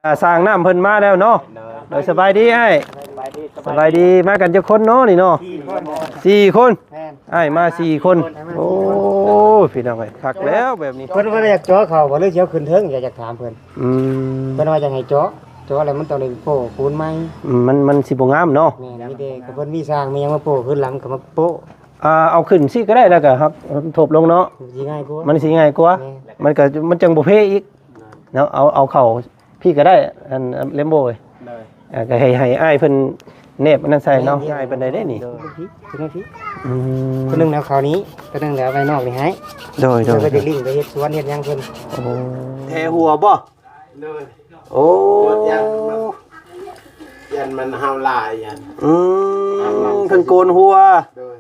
ອ່າ ສ້າງນ້ຳເພິ່ນມາແລ້ວເນາະ. ໂດຍ ໂດຍ ສະບາຍດີອ້າຍ. ສະບາຍດີ ສະບາຍດີ. ມາກັນຈັກຄົນເນາະນີ້ເນາະ? ສີ່ຄົນ ສີ່ຄົນ. ແມ່ນ ອ້າຍມາສີ່ຄົນ. ອ້າຍມາສີ່ຄົນ. ໂອ້ ພີ່ນ້ອງເອີຍ ຄັກແລ້ວແບບນີ້. ເພິ່ນວ່າຢາກເຈາະເຂົາບໍ່ ຫຼືຊິເອົາຂຶ້ນເທິງ? ຢາກ ຢາກຖາມເພິ່ນ. ອືມ ເພິ່ນວ່າຢາກໃຫ້ເຈາະ ເຈາະແລ້ວມັນຕ້ອງໄດ້ໂປ້ປູນໃໝ່. ອືມ ມັນ ມັນຊິບໍ່ງາມເນາະ. ແມ່ນ ມີແຕ່ກໍເພິ່ນມີຊ່າງມີຫຍັງມາໂປ້ ຄືນຫຼັງກໍມາໂປ້. ອ່າ ເອົາຂຶ້ນຊີ້ກໍໄດ້ ແລ້ວກໍຮັບທົບລົງເນາະ. ມັນຊິງ່າຍກວ່າ ມັນຊິງ່າຍກວ່າ. ແມ່ນ ມັນກໍ ມັນຈັ່ງບໍ່ເພອີກເນາະ. ເອົາ ເອົາເຂົ້າພີ້ກໍໄດ້ ອັນ Lambo ເອີຍ. ໂດຍ ອ່າ ກໍໃຫ້ ໃຫ້ອ້າຍເພິ່ນແນບອັນນັ້ນໃສ່ເນາະ. ແມ່ນ ງ່າຍປານໃດເດ້ນີ້? ໂດຍ ອືມ ຕົວໜຶ່ງແລ້ວເຂົ້ານີ້ ຕົວໜຶ່ງແລ້ວໄວ້ນອກນີ້ໃຫ້. ໂດຍ ໂດຍ ເພິ່ນກໍຈະລິ້ງໄປເຮັດສວນເຮັດຫຍັງເພິ່ນ. ໂອ້ ແຖຫົວບໍ່? ໂດຍ ໂອ້ ຢ້ານມັນ ຢ້ານມັນເຫົ່າຫຼາຍ ຢ້ານ. ອືມ ເຖິງໂກນຫົວ. ໂດຍ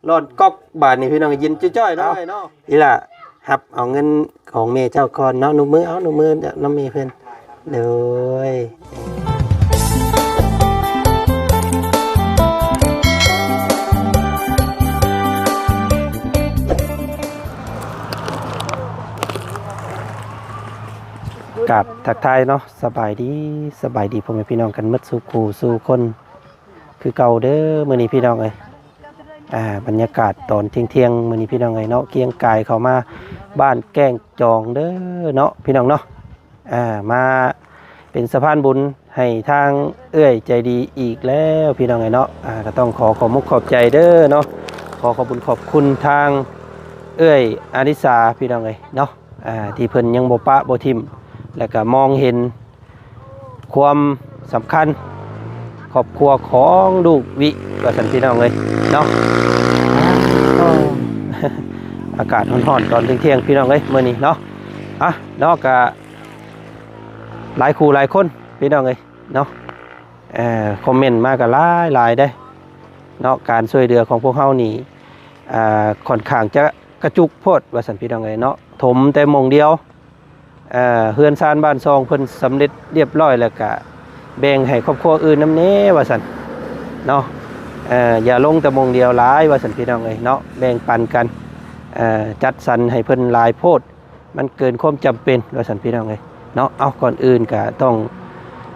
ລ້ອນກອກບາດນີ້ ພີ່ນ້ອງ ເຢັນຈ້ອຍໆເນາະ. ເອົາ ເນາະ ອີ່ຫຼ້າ ຮັບເອົາເງິນຂອງແມ່ເຈົ້າກ່ອນເນາະ. ນຸບມື ເອົາ ນຸບມືນຳແມ່ເພິ່ນ. ໂດຍ ກາບທັກທາຍເນາະ ສະບາຍດີ ສະບາຍດີພໍ່ແມ່ພີ່ນ້ອງກັນໝົດສູ່ຄູ່ສູ່ຄົນ ຄືເກົ່າເດີ. ມື້ນີ້ພີ່ນ້ອງເອີຍ ອ່າ ບັນຍາກາດຕອນທ່ຽງໆ ມື້ນີ້ພີ່ນ້ອງເອີຍເນາະ ກຽງກາຍເຂົ້າມາບ້ານແກ້ງຈອງເດີເນາະ ພີ່ນ້ອງເນາະ. ອ່າ ມາເປັນສະພານບຸນໃຫ້ທາງເອື້ອຍໃຈດີອີກແລ້ວ ພີ່ນ້ອງເອີຍເນາະ. ອ່າ ກໍຕ້ອງຂໍຂອບມຸກຂອບໃຈເດີເນາະ ຂໍຂອບບຸນຂອບຄຸນທາງເອື້ອຍອາລິສາ ພີ່ນ້ອງເອີຍເນາະ ອ່າ ທີ່ເພິ່ນຍັງບໍ່ປະບໍ່ຖິ້ມ ແລະກໍມອງເຫັນ ຄວາມສຳຄັນຄອບຄົວຂອງລູກວິວ່າຊັ້ນ ພີ່ນ້ອງເອີຍເນາະ. ອາກາດຮ້ອນໆ ຕອນທ່ຽງໆ ພີ່ນ້ອງເອີຍ ມື້ນີ້ເນາະ. ອ່ະ ເນາະ ກະຫຼາຍຄູ່ຫຼາຍຄົນ ພີ່ນ້ອງເອີຍເນາະ ເອີ ຄອມເມັນມາກໍຫຼາຍໆເດ້ເນາະ. ການຊ່ວຍເຫຼືອຂອງພວກເຮົານີ້ ອ່າ ຂ້ອນຂ້າງຈະກະຈຸກໂພດວ່າຊັ້ນ ພີ່ນ້ອງເອີຍເນາະ ຖົມແຕ່ໝ່ອງດຽວ ເອີ ເຮືອນຊານບ້ານຊ່ອງເພິ່ນສຳເລັດລຽບຮ້ອຍແລ້ວກະແບ່ງໃຫ້ຄອບຄົວອື່ນນຳແດ່ວ່າຊັ້ນເນາະ. ເອີ ຢ່າລົງແຕ່ໝ່ອງດຽວຫຼາຍວ່າຊັ້ນ ພີ່ນ້ອງເອີຍເນາະ ແບ່ງປັນກັນ ເອີ ຈັດສັນໃຫ້ເພິ່ນຫຼາຍໂພດ ມັນເກີນຄວາມຈຳເປັນວ່າຊັ້ນ ພີ່ນ້ອງເອີຍເນາະ. ເອົາ ກ່ອນອື່ນກະຕ້ອງ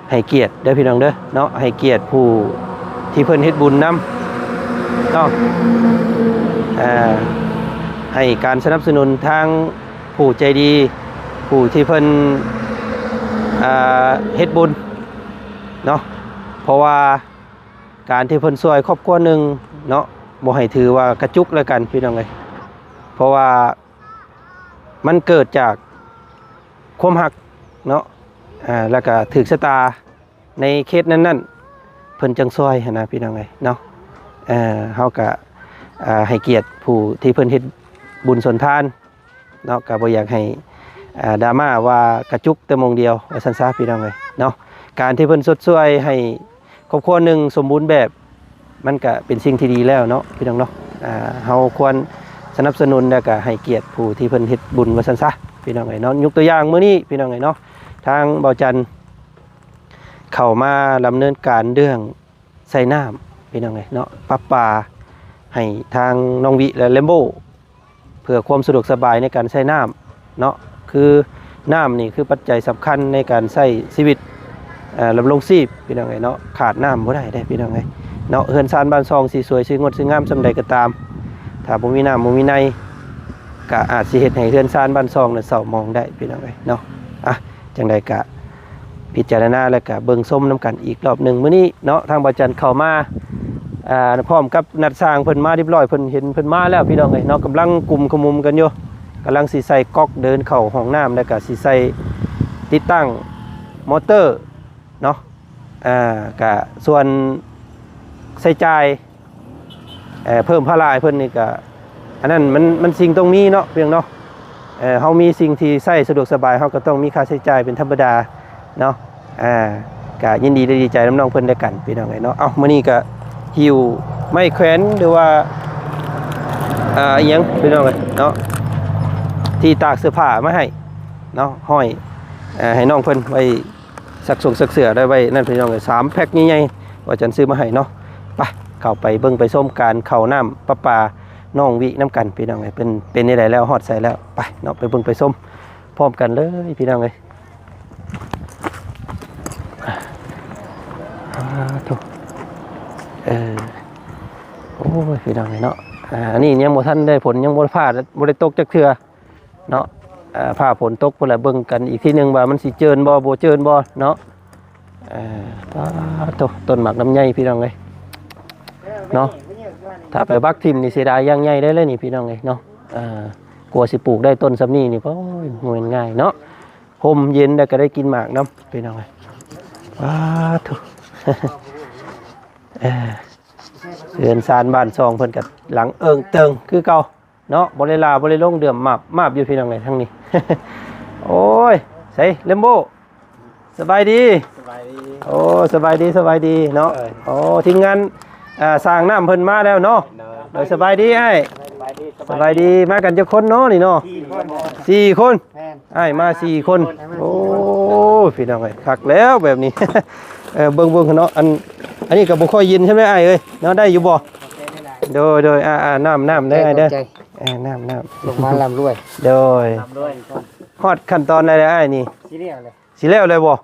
ໃຫ້ກຽດເດີພີ່ນ້ອງເດີເນາະ ໃຫ້ກຽດຜູ້ທີ່ເພິ່ນເຮັດບຸນນຳເນາະ ເອີ ໃຫ້ການສະໜັບສະໜູນທາງຜູ້ໃຈດີ ຜູ້ທີ່ເພິ່ນ ເອີ ເຮັດບຸນເນາະ. ເພາະວ່າການທີ່ເພິ່ນຊ່ວຍຄອບຄົວໜຶ່ງເນາະ ບໍ່ໃຫ້ຖືວ່າກະຈຸກແລ້ວກັນ ພີ່ນ້ອງເອີຍ ເພາະວ່າ ມັນເກີດຈາກຄວາມຮັກເນາະ ອ່າ ແລ້ວກະຖືກຊະຕາໃນເຂດນັ້ນໆ ເພິ່ນຈັ່ງຊ່ວຍຫັ້ນນະ ພີ່ນ້ອງເອີຍເນາະ. ເຮົາກະ ອ່າ ໃຫ້ກຽດຜູ້ທີ່ເພິ່ນເຮັດບຸນສົນທານເນາະ ກະບໍ່ຢາກໃຫ້ ອ່າ ດຣາມາວ່າກະຈຸກແຕ່ໝ່ອງດຽວວ່າຊັ້ນຊະ ພີ່ນ້ອງເອີຍເນາະ. ການທີ່ເພິ່ນຊົດຊ່ວຍໃຫ້ ຄອບຄົວໜຶ່ງສົມບູນແບບ ມັນກະເປັນສິ່ງທີ່ດີແລ້ວເນາະ ພີ່ນ້ອງເນາະ. ເຮົາຄວນສະໜັບສະໜູນ ແລ້ວກະໃຫ້ກຽດຜູ້ທີ່ເພິ່ນເຮັດບຸນວ່າຊັ້ນຊະ ພີ່ນ້ອງເອີຍເນາະ. ຍົກຕົວຢ່າງມື້ນີ້ ພີ່ນ້ອງເອີຍເນາະ ທາງເບົາຈັນເຂົ້າມາດຳເນີນການເລື່ອງໃສ່ນ້ຳ ພີ່ນ້ອງເອີຍເນາະ ປະປາໃຫ້ທາງນ້ອງວິ ແລະ ແລມໂບ ເພື່ອຄວາມສະດວກສະບາຍໃນການໃຊ້ນ້ຳເນາະ. ຄືນ້ຳນີ້ຄືປັດໄຈສຳຄັນໃນການໃຊ້ຊີວິດ ເອີ ດຳລົງຊີບ ພີ່ນ້ອງເອີຍເນາະ. ຂາດນ້ຳບໍ່ໄດ້ເດ້ ພີ່ນ້ອງເອີຍເນາະ. ເຮືອນຊານບ້ານຊ່ອງຊິສວຍຊິງົດຊິງາມສ່ຳໃດກໍຕາມ ຖ້າບໍ່ມີນ້ຳບໍ່ມີໃນ ກະອາດຊິເຮັດໃຫ້ເຮືອນຊານບ້ານຊ່ອງນັ້ນເສົ້າໝອງໄດ້ ພີ່ນ້ອງເອີຍເນາະ. ອ່ະ ຈັ່ງໃດກະ ພິຈາລະນາ ແລ້ວກະເບິ່ງຊົມນຳກັນອີກລອບໜຶ່ງ. ມື້ນີ້ເນາະ ທາງບ່າວຈັນເຂົ້າມາ ອ່າ ພ້ອມກັບນັດຊ່າງເພິ່ນມາຮຽບຮ້ອຍ ເພິ່ນເຫັນເພິ່ນມາແລ້ວ ພີ່ນ້ອງເອີຍເນາະ. ກຳລັງກຸມຂະມຸມກັນຢູ່ ກຳລັງຊິໃສ່ກັອກເດີນເຂົ້າຫ້ອງນ້ຳ ແລ້ວກະຊິໃສ່ຕິດຕັ້ງມໍເຕີເນາະ. ອ່າ ກະສ່ວນໃຊ້ຈ່າຍ ເອີ ເພີ່ມພາລະໃຫ້ເພິ່ນນີ້ກະ ອັນນັ້ນມັນ ມັນສິ່ງຕ້ອງມີເນາະ ພີ່ນ້ອງເນາະ. ເອີ ເຮົາມີສິ່ງທີ່ໃຊ້ສະດວກສະບາຍ ເຮົາກໍຕ້ອງມີຄ່າໃຊ້ຈ່າຍເປັນທຳມະດາເນາະ. ອ່າ ກະຍິນດີ ແລະ ດີໃຈນຳນ້ອງເພິ່ນນຳກັນ ພີ່ນ້ອງເອີຍເນາະ. ເອົ້າ ມື້ນີ້ກະຫິ້ວໄມ້ແຂວນ ຫຼືວ່າ ອ່າ ອີ່ຫຍັງ ພີ່ນ້ອງເອີຍເນາະ ທີ່ຕາກເສື້ອຜ້າມາໃຫ້ເນາະ ຫ້ອຍ ເອີ ໃຫ້ນ້ອງເພິ່ນໄວ້ ຊັກຊົງຊັກເສື້ອໄດ້ໄວ້ນັ້ນ ພີ່ນ້ອງເອີຍ. ສາມແພັກໃຫຍ່ໆ ວ່າຈັນຊື້ມາໃຫ້ເນາະ. ໄປ ເຂົ້າໄປເບິ່ງໄປຊົມການເຂົ້ານ້ຳປະປານ້ອງວິນຳກັນ ພີ່ນ້ອງເອີຍ. ເປັນ ເປັນແນວໃດແລ້ວ ຮອດໃສແລ້ວ ໄປເນາະ ໄປເບິ່ງໄປຊົມພ້ອມກັນເລີຍ ພີ່ນ້ອງເອີຍ. ສາທຸ ເອີ ໂອ້ຍ ພີ່ນ້ອງເອີຍເນາະ ອ່າ ອັນນີ້ຍັງບໍ່ທັນໄດ້ ຝົນຍັງບໍ່ຟ້າ ບໍ່ໄດ້ຕົກຈັກເທື່ອເນາະ ອ່າ ຟ້າຝົນຕົກພຸ້ນລະ ເບິ່ງກັນອີກທີໜຶ່ງວ່າມັນຊິເຈີນບໍ່ ບໍ່ເຈີນບໍ່ເນາະ ອ່າ ປາໂທ້ ຕົ້ນໝາກລຳໄຍ ພີ່ນ້ອງເອີຍເນາະ ຖ້າໄປບັກຖິ້ມນີ້ເສຍດາຍຢ່າງໃຫຍ່ເລີຍນີ້ ພີ່ນ້ອງເອີຍເນາະ ອ່າ ກວ່າຊິປູກໄດ້ຕົ້ນສ່ຳນີ້ນີ້ ໂອ້ຍ ບໍ່ແມ່ນງ່າຍເນາະ ຮົ່ມເຢັນ ແລ້ວກໍໄດ້ກິນໝາກນຳ ພີ່ນ້ອງເອີຍ ປາໂທ້ ເອີ ເຮືອນຊານບ້ານຊ່ອງເພິ່ນກໍຫຼັງເອີ່ງເຕີງຄືເກົ່າເນາະ ບໍ່ໄດ້ຫຼ້າບໍ່ໄດ້ລົງ ເດືອມມາບໆຢູ່ ພີ່ນ້ອງເອີຍ ທາງນີ້ ໂອ້ຍ ໃສ ເລັມໂບ ສະບາຍດີ ສະບາຍດີ ໂອ້ ສະບາຍດີ ສະບາຍດີເນາະ ເອີຍ ໂອ້ ທີມງານ ອ່າ ສ້າງນ້ຳເພິ່ນມາແລ້ວເນາະ ໂດຍ ໂດຍ ສະບາຍດີອ້າຍ ສະບາຍດີ ສະບາຍດີ ມາກັນຈັກຄົນເນາະນີ້ເນາະ ສີ່ຄົນ ສີ່ຄົນ ແມ່ນ ອ້າຍມາສີ່ຄົນ ໂອ້ ພີ່ນ້ອງເອີຍ ຄັກແລ້ວແບບນີ້ ເອີ ເບິ່ງໆເນາະ ອັນ ອັນນີ້ກໍບໍ່ຄ່ອຍເຢັນຊ່ຳໃດອ້າຍເອີຍເນາະ ໄດ້ຢູ່ບໍ່ ໂດຍໆ ອ່າໆ ນ້ຳ ນ້ຳເດີອ້າຍເດີ ເອີ ນ້ຳ ນ້ຳ ລົງມາລ່ຳລວຍ ໂດຍ ຮອດຂັ້ນຕອນໃດແລ້ວອ້າຍນີ້ ຊິແລ້ວແລ້ວ ຊິແລ້ວແລ້ວບໍ່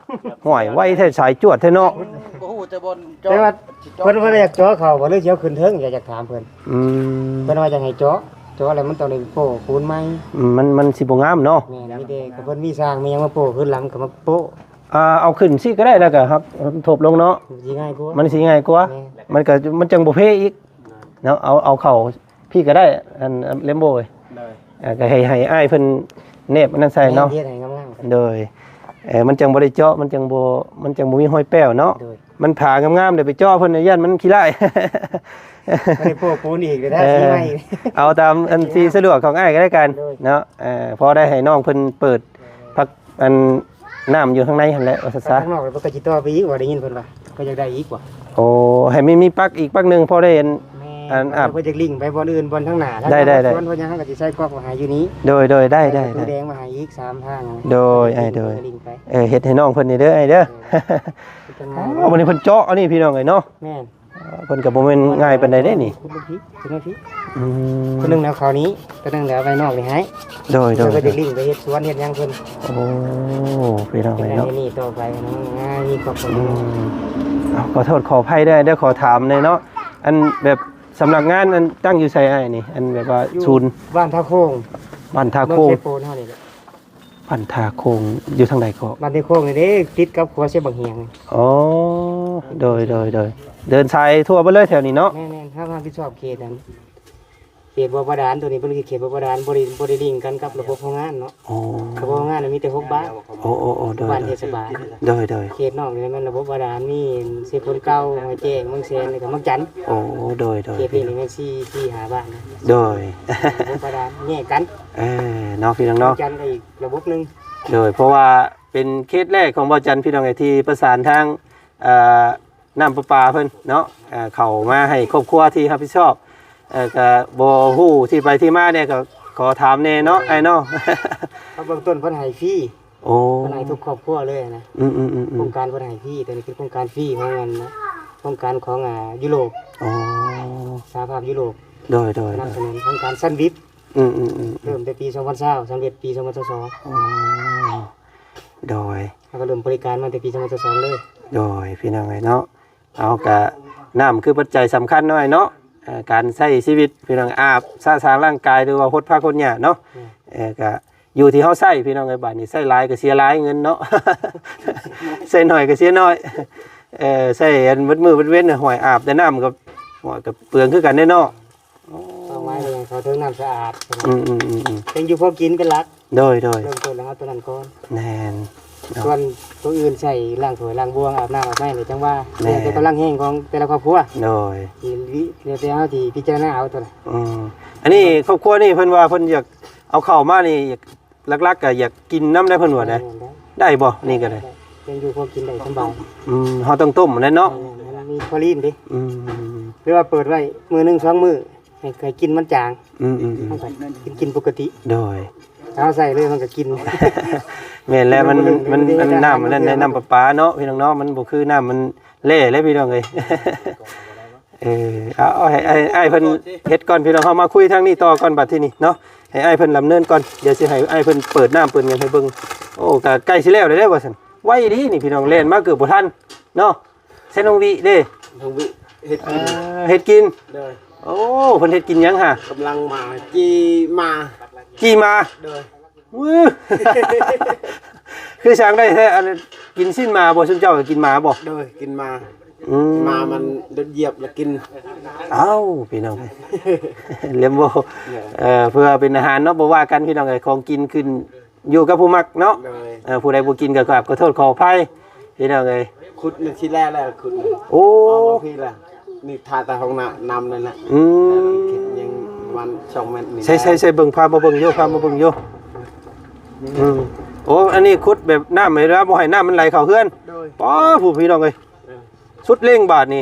ຫ້ວຍ ໄວແທ້ ສາຍຈວດແທ້ເນາະ ບໍ່ຮູ້ແຕ່ບ່ອນເຈາະ ແຕ່ວ່າເພິ່ນວ່າຢາກເຈາະເຂົາບໍ່ ຫຼືຊິເອົາຂຶ້ນເທິງ ຢາກ ຢາກຖາມເພິ່ນ ອືມ ເພິ່ນວ່າຢາກໃຫ້ເຈາະ ເຈາະແລ້ວມັນຕ້ອງໄດ້ໂປ້ປູນໃໝ່ ອືມ ມັນ ມັນຊິບໍ່ງາມເນາະ ແມ່ນ ມີແຕ່ເພິ່ນມີຊ່າງມີຫຍັງມາໂປ້ ຄືນຫຼັງກໍມາໂປ້ ອ່າ ເອົາຂຶ້ນຊີ້ກໍໄດ້ ແລ້ວກໍຮັບທົບລົງເນາະ ມັນຊິງ່າຍກວ່າ ມັນຊິງ່າຍກວ່າ ແມ່ນ ມັນກໍ ມັນຈັ່ງບໍ່ເພອີກເນາະ ເອົາ ເອົາເຂົ້າ ພີ້ກໍໄດ້ ອັນ ເລັມໂບເອີຍ ໂດຍ ເອີ ກໍໃຫ້ ໃຫ້ອ້າຍເພິ່ນແນບອັນນັ້ນໃສ່ເນາະ ແມ່ນ ເຮັດໃຫ້ງາມໆ ໂດຍ ເອີ ມັນຈັ່ງບໍ່ໄດ້ເຈາະ ມັນຈັ່ງບໍ່ ມັນຈັ່ງບໍ່ມີຮອຍແປ້ວເນາະ ໂດຍ ມັນຜາງາມໆ ແລ້ວໄປເຈາະເພິ່ນ ຢ້ານມັນຂີ້ລ້າຍ ບໍ່ໄດ້ໂປ້ປູນອີກເດີ ເອີ ສີໃໝ່ ເອົາຕາມອັນທີ່ສະດວກຂອງອ້າຍກໍແລ້ວກັນ ໂດຍ ເນາະ ເອີ ພໍໄດ້ໃຫ້ນ້ອງເພິ່ນເປີດ ໂດຍ ພັກ ອັນ ນ້ຳຢູ່ຂ້າງໃນຫັ້ນແຫຼະ ວ່າຊັ້ນຊະ ຂ້າງນອກເພິ່ນກໍຊິຕໍ່ໄປອີກ ວ່າໄດ້ຍິນເພິ່ນວ່າ ກໍຢາກໄດ້ອີກວ່າ ໂອ້ ໃຫ້ມີ ມີປັກອີກປັກໜຶ່ງ ພໍໄດ້ອັນ ແມ່ນ ອັນອາບ ເພິ່ນຢາກລິ້ງໄປບ່ອນອື່ນ ບ່ອນທາງໜ້າ ໄດ້ ໄດ້ ໄດ້ ສວນເພິ່ນຫຍັງ ເຮົາກໍຊິໃສ່ກອກໄວ້ໃຫ້ຢູ່ນີ້ ໂດຍ ໂດຍ ໄດ້ ໄດ້ ໄດ້ ແດງໄວ້ໃຫ້ອີກສາມທາງ ໂດຍ ອ້າຍ ໂດຍ ລິ້ງໄປ ເອີ ເຮັດໃຫ້ນ້ອງເພິ່ນນີ້ເດີ ອ້າຍເດີ ເອີ ເຮັດຈັ່ງໃດ ໂອ້ ມື້ນີ້ເພິ່ນເຈາະອັນນີ້ ພີ່ນ້ອງເອີຍເນາະ ແມ່ນ ເອີ ເພິ່ນກໍບໍ່ແມ່ນງ່າຍປານໃດເດ້ນີ້ ອືມ ຄົນໜຶ່ງແລ້ວເຂົານີ້ ຄົນໜຶ່ງແລ້ວໄວ້ນອກນີ້ໃຫ້ ໂດຍ ໂດຍ ເພິ່ນກໍຈະລິ້ງໄປເຮັດສວນເຮັດຫຍັງເພິ່ນ ໂອ້ ພີ່ນ້ອງເອີຍເນາະ ເຮັດອັນນີ້ຕໍ່ໄປເນາະ ງ່າຍມີຄອບຄົວ ອືມ ເອົາ ຂໍໂທດຂໍອະໄພເດີ ເດີ ຂໍຖາມແດ່ເນາະ ອັນແບບສຳນັກງານ ອັນຕັ້ງຢູ່ໃສອ້າຍນີ້ ອັນແບບວ່າສູນ ຢູ່ບ້ານທ່າໂຄງ ບ້ານທ່າໂຄງ ເມືອງເຊໂປນເຮົານີ້ແຫຼະ ບ້ານທ່າໂຄງຢູ່ທາງໃດເກາະ? ບ້ານທ່າໂຄງນີ້ເດ້ ຕິດກັບຂົວເຊບັກຫຽງ ອໍ ໂດຍ ໂດຍ ໂດຍ ເດີນສາຍທົ່ວເບິດເລີຍແຖວນີ້ເນາະ ແມ່ນໆ ເຮົາຮັບຜິດຊອບເຂດນັ້ນ ເຂດບໍ່ບາດານ ໂຕນີ້ເພິ່ນເຂດບໍ່ບາດານ ບໍ່ໄດ້ ບໍ່ໄດ້ລິ້ງກັນກັບລະບົບໂຮງງານເນາະ ອໍ ລະບົບໂຮງງານມີແຕ່ຫົກບ້ານ ໂອ້ ໂອ້ ໂອ້ ໂດຍ ບ້ານເທດສະບານ ໂດຍ ໂດຍ ເຂດນອກນີ້ແມ່ນລະບົບບາດານ ມີເຊໂປນເກົ່າ ຫ້ວຍແຈ້ງ ເມືອງແສນ ແລ້ວກໍເມືອງຈັນ ໂອ້ ໂດຍ ໂດຍ ເຂດນີ້ແມ່ນສີ່ ສີ່ຫ້າບ້ານ ໂດຍ ລະບົບບາດານແຍກກັນ ເອີ ເນາະ ພີ່ນ້ອງເນາະ ເມືອງຈັນກໍອີກລະບົບໜຶ່ງ ໂດຍ ເພາະວ່າເປັນເຂດແລກຂອງບ່າວຈັນ ພີ່ນ້ອງເອີຍ ທີ່ປະສານທາງ ເອີ ນ້ຳປະປາເພິ່ນເນາະ ເອີ ເຂົ້າມາໃຫ້ຄອບຄົວທີ່ຮັບຜິດຊອບ ເອີ ກະບໍ່ຮູ້ທີ່ໄປທີ່ມາແດ່ ກໍຂໍຖາມແດ່ເນາະ ອ້າຍເນາະ ເບື້ອງຕົ້ນເພິ່ນໃຫ້ຟຣີ ໂອ້ ເພິ່ນໃຫ້ທຸກຄອບຄົວເລີຍນະ ອືມໆໆໆ ໂຄງການເພິ່ນໃຫ້ຟຣີ ໂຕນີ້ເປັນໂຄງການຟຣີຂອງອັນ ໂຄງການຂອງ ອ່າ ຢູໂຣບ ອໍ ສະຫະພາບຢູໂຣບ ໂດຍໆ ສະໜັບສະໜູນໂຄງການຊັນວິບ ອືມໆໆໆ ເລີ່ມແຕ່ປີສອງພັນຊາວ ສຳເລັດປີສອງພັນຊາວສອງ ອໍ ໂດຍ ເຮົາກໍເລີ່ມບໍລິການມາແຕ່ປີສອງພັນຊາວສອງເລີຍ ໂດຍ ພີ່ນ້ອງເອີຍເນາະ ເອົາ ກະນ້ຳຄືປັດໄຈສຳຄັນເນາະ ອ້າຍເນາະ ເອີ ການໃຊ້ຊີວິດ ພີ່ນ້ອງ ອາບສະສາງຮ່າງກາຍ ຫຼືວ່າຫົດຜັກຫົດຫຍ້າເນາະ ແມ່ນ ເອີ ກະຢູ່ທີ່ເຮົາໃຊ້ ພີ່ນ້ອງເອີຍ ບາດນີ້ໃຊ້ຫຼາຍກໍເສຍຫຼາຍເງິນເນາະ ໃຊ້ໜ້ອຍກໍເສຍໜ້ອຍ ເອີ ໃຊ້ອັນເບິດມື້ເບິດເວັນ ຫ້ວຍ ອາບແຕ່ນ້ຳກໍ ໂອ້ຍ ກໍເປືອງຄືກັນເດ້ເນາະ ໂອ້ ເປົ້າໝາຍເພິ່ນເຂົ້າເຖິງນ້ຳສະອາດ ອືມໆໆໆ ເປັນຢູ່ພໍກິນເປັນຫຼັກ ໂດຍໆ ເລີ່ມຕົ້ນແລ້ວເອົາຕົວນັ້ນກ່ອນ ແມ່ນເນາະ ສ່ວນຕົວອື່ນໃຊ້ລ້າງຖ້ວຍລ້າງບ່ວງ ອາບນ້ຳອາບໄມ້ນີ້ຈັ່ງວ່າ ແມ່ນ ແລ້ວແຕ່ກຳລັງແຮງຂອງແຕ່ລະຄອບຄົວ ໂດຍ ທີ່ ແລ້ວແຕ່ເຮົາທີ່ພິຈາລະນາເອົາຕົວນັ້ນ ອືມ ອັນນີ້ຄອບຄົວນີ້ເພິ່ນວ່າເພິ່ນຢາກເອົາເຂົ້າມານີ້ ຢາກ ຫຼັກໆກໍຢາກກິນນຳໄດ້ ເພິ່ນວ່າໄດ໋ ແມ່ນໆ ໄດ້ບໍ່? ນີ້ກໍໄດ້ ໄດ້ ເປັນຢູ່ພໍກິນໄດ້ສະບາຍ ອືມ ເຮົາຕ້ອງຕົ້ມຫັ້ນແຫຼະເນາະ ແມ່ນໆ ມັນມີພໍລີນເດ້ ອືມ ຫຼືວ່າເປີດໄວ້ມື້ໜຶ່ງສອງມື້ ໃຫ້ ໃຫ້ກິ່ນມັນຈາງ ອືມໆໆ ມັນກໍກິນ ກິນປົກກະຕິ ໂດຍ ຖ້າເຮົາໃສ່ເລີຍມັນກໍກິ່ນ ແມ່ນແລ້ວ ມັນ ມັນ ມັນ ນ້ຳອັນນັ້ນ ນ້ຳປະປາເນາະ ພີ່ນ້ອງເນາະ ມັນບໍ່ຄືນ້ຳມັນແລ່ແລ້ວ ພີ່ນ້ອງເອີຍ ເອີ ເອົາ ເອົາໃຫ້ ໃຫ້ອ້າຍເພິ່ນເຮັດກ່ອນ ພີ່ນ້ອງ ເຮົາມາຄຸຍທາງນີ້ຕໍ່ກ່ອນ ບັດທີນີ້ເນາະ ໃຫ້ອ້າຍເພິ່ນດຳເນີນກ່ອນ ດຽວຊິໃຫ້ອ້າຍເພິ່ນເປີດນ້ຳເປີດຫຍັງໃຫ້ເບິ່ງ ໂອ້ ກະໃກ້ຊິແລ້ວແລ້ວເດ້ວ່າຊັ້ນ ໄວອີ່ຫຼີນີ້ ພີ່ນ້ອງ ແລ່ນມາເກືອບບໍ່ທັນເນາະ ໃຊ້ນ້ອງວິເດ້ ນ້ອງວິເຮັດກິນ ເອີ ເຮັດກິນ ໂດຍ ໂອ້ ເພິ່ນເຮັດກິນຫຍັງຫາ ກຳລັງມາຈີ່ໝາ ຈີ່ໝາ ໂດຍ ວື ຄືຊ່າງໄດ້ແທ້ ອັນກິນຊີ້ນໝາບໍ່ ຊຸມເຈົ້າກໍກິນໝາບໍ່ ໂດຍ ກິນໝາ ອືມ ໝາມັນໂດດຢຽບແລ້ວກິນ ອ້າວ ພີ່ນ້ອງ ລຽມບໍ່ ໂດຍ ເອີ ເພື່ອເປັນອາຫານເນາະ ບໍ່ວ່າກັນ ພີ່ນ້ອງເອີຍ ຂອງກິນຂຶ້ນ ຢູ່ກັບຜູ້ມັກເນາະ ໂດຍ ເອີ ຜູ້ໃດບໍ່ກິນກໍກາບຂໍໂທດຂໍອະໄພ ພີ່ນ້ອງເອີຍ ຂຸດມັນຊິແລ້ວແລ້ວ ຂຸດ ໂອ້ ເອົາມາພີ້ລະ ນີ້ຖ້າແຕ່ຫ້ອງນ້ຳນັ້ນນະ ອືມ ຍັງປະມານສອງແມັດນີ້ ໃສ່ ໃສ່ ໃສ່ເບິ່ງ ພາມາເບິ່ງຢູ່ ພາມາເບິ່ງຢູ່ ອືມ ໂອ້ ອັນນີ້ຂຸດແບບນ້ຳໃຫ້ ບໍ່ໃຫ້ນ້ຳມັນໄຫຼເຂົ້າເຮືອນ ໂດຍ ປ້າ ຜູ້ ພີ່ນ້ອງເອີຍ ເອີ ສຸດເລັ່ງບາດນີ້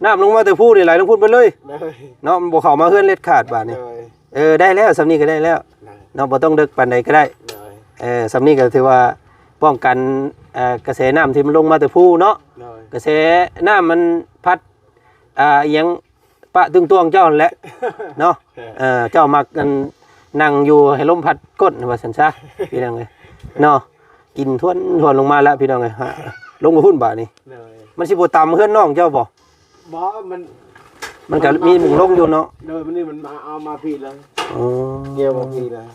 ນ້ຳລົງມາແຕ່ພູນີ້ໄຫຼລົງພຸ້ນເບິດເລີຍ ໂດຍ ເນາະ ມັນບໍ່ເຂົ້າມາເຮືອນເດັດຂາດບາດນີ້ ໂດຍ ເອີ ໄດ້ແລ້ວ ສ່ຳນີ້ກໍໄດ້ແລ້ວ ໂດຍ ເນາະ ບໍ່ຕ້ອງເດິກປານໃດກໍໄດ້ ໂດຍ ເອີ ສ່ຳນີ້ກໍຖືວ່າປ້ອງກັນ ເອີ ກະແສນ້ຳທີ່ມັນລົງມາແຕ່ພູເນາະ ໂດຍ ກະແສນ້ຳມັນພັດ ອ່າ ອີ່ຫຍັງ ປະຕຶງຕວງເຈົ້າຫັ້ນແຫຼະເນາະ ເອີ ເຈົ້າມັກອັນ ນັ່ງຢູ່ໃຫ້ລົມພັດກົ້ນວ່າຊັ້ນຊະ ພີ່ນ້ອງເອີຍເນາະ ກິນທວນໆລົງມາແລ້ວ ພີ່ນ້ອງເອີຍ ລົງໄປພຸ້ນບາດນີ້ ໂດຍ ມັນຊິບໍ່ຕຳເຮືອນນ້ອງເຈົ້າບໍ່? ບໍ່ ມັນ ມັນກໍມີໝ່ອງລົງຢູ່ເນາະ ໂດຍ ມັນນີ້ມັນມາເອົາມາພີ້ແລ້ວ ອໍ ກ່ຽວມາພີ້ແລ້ວ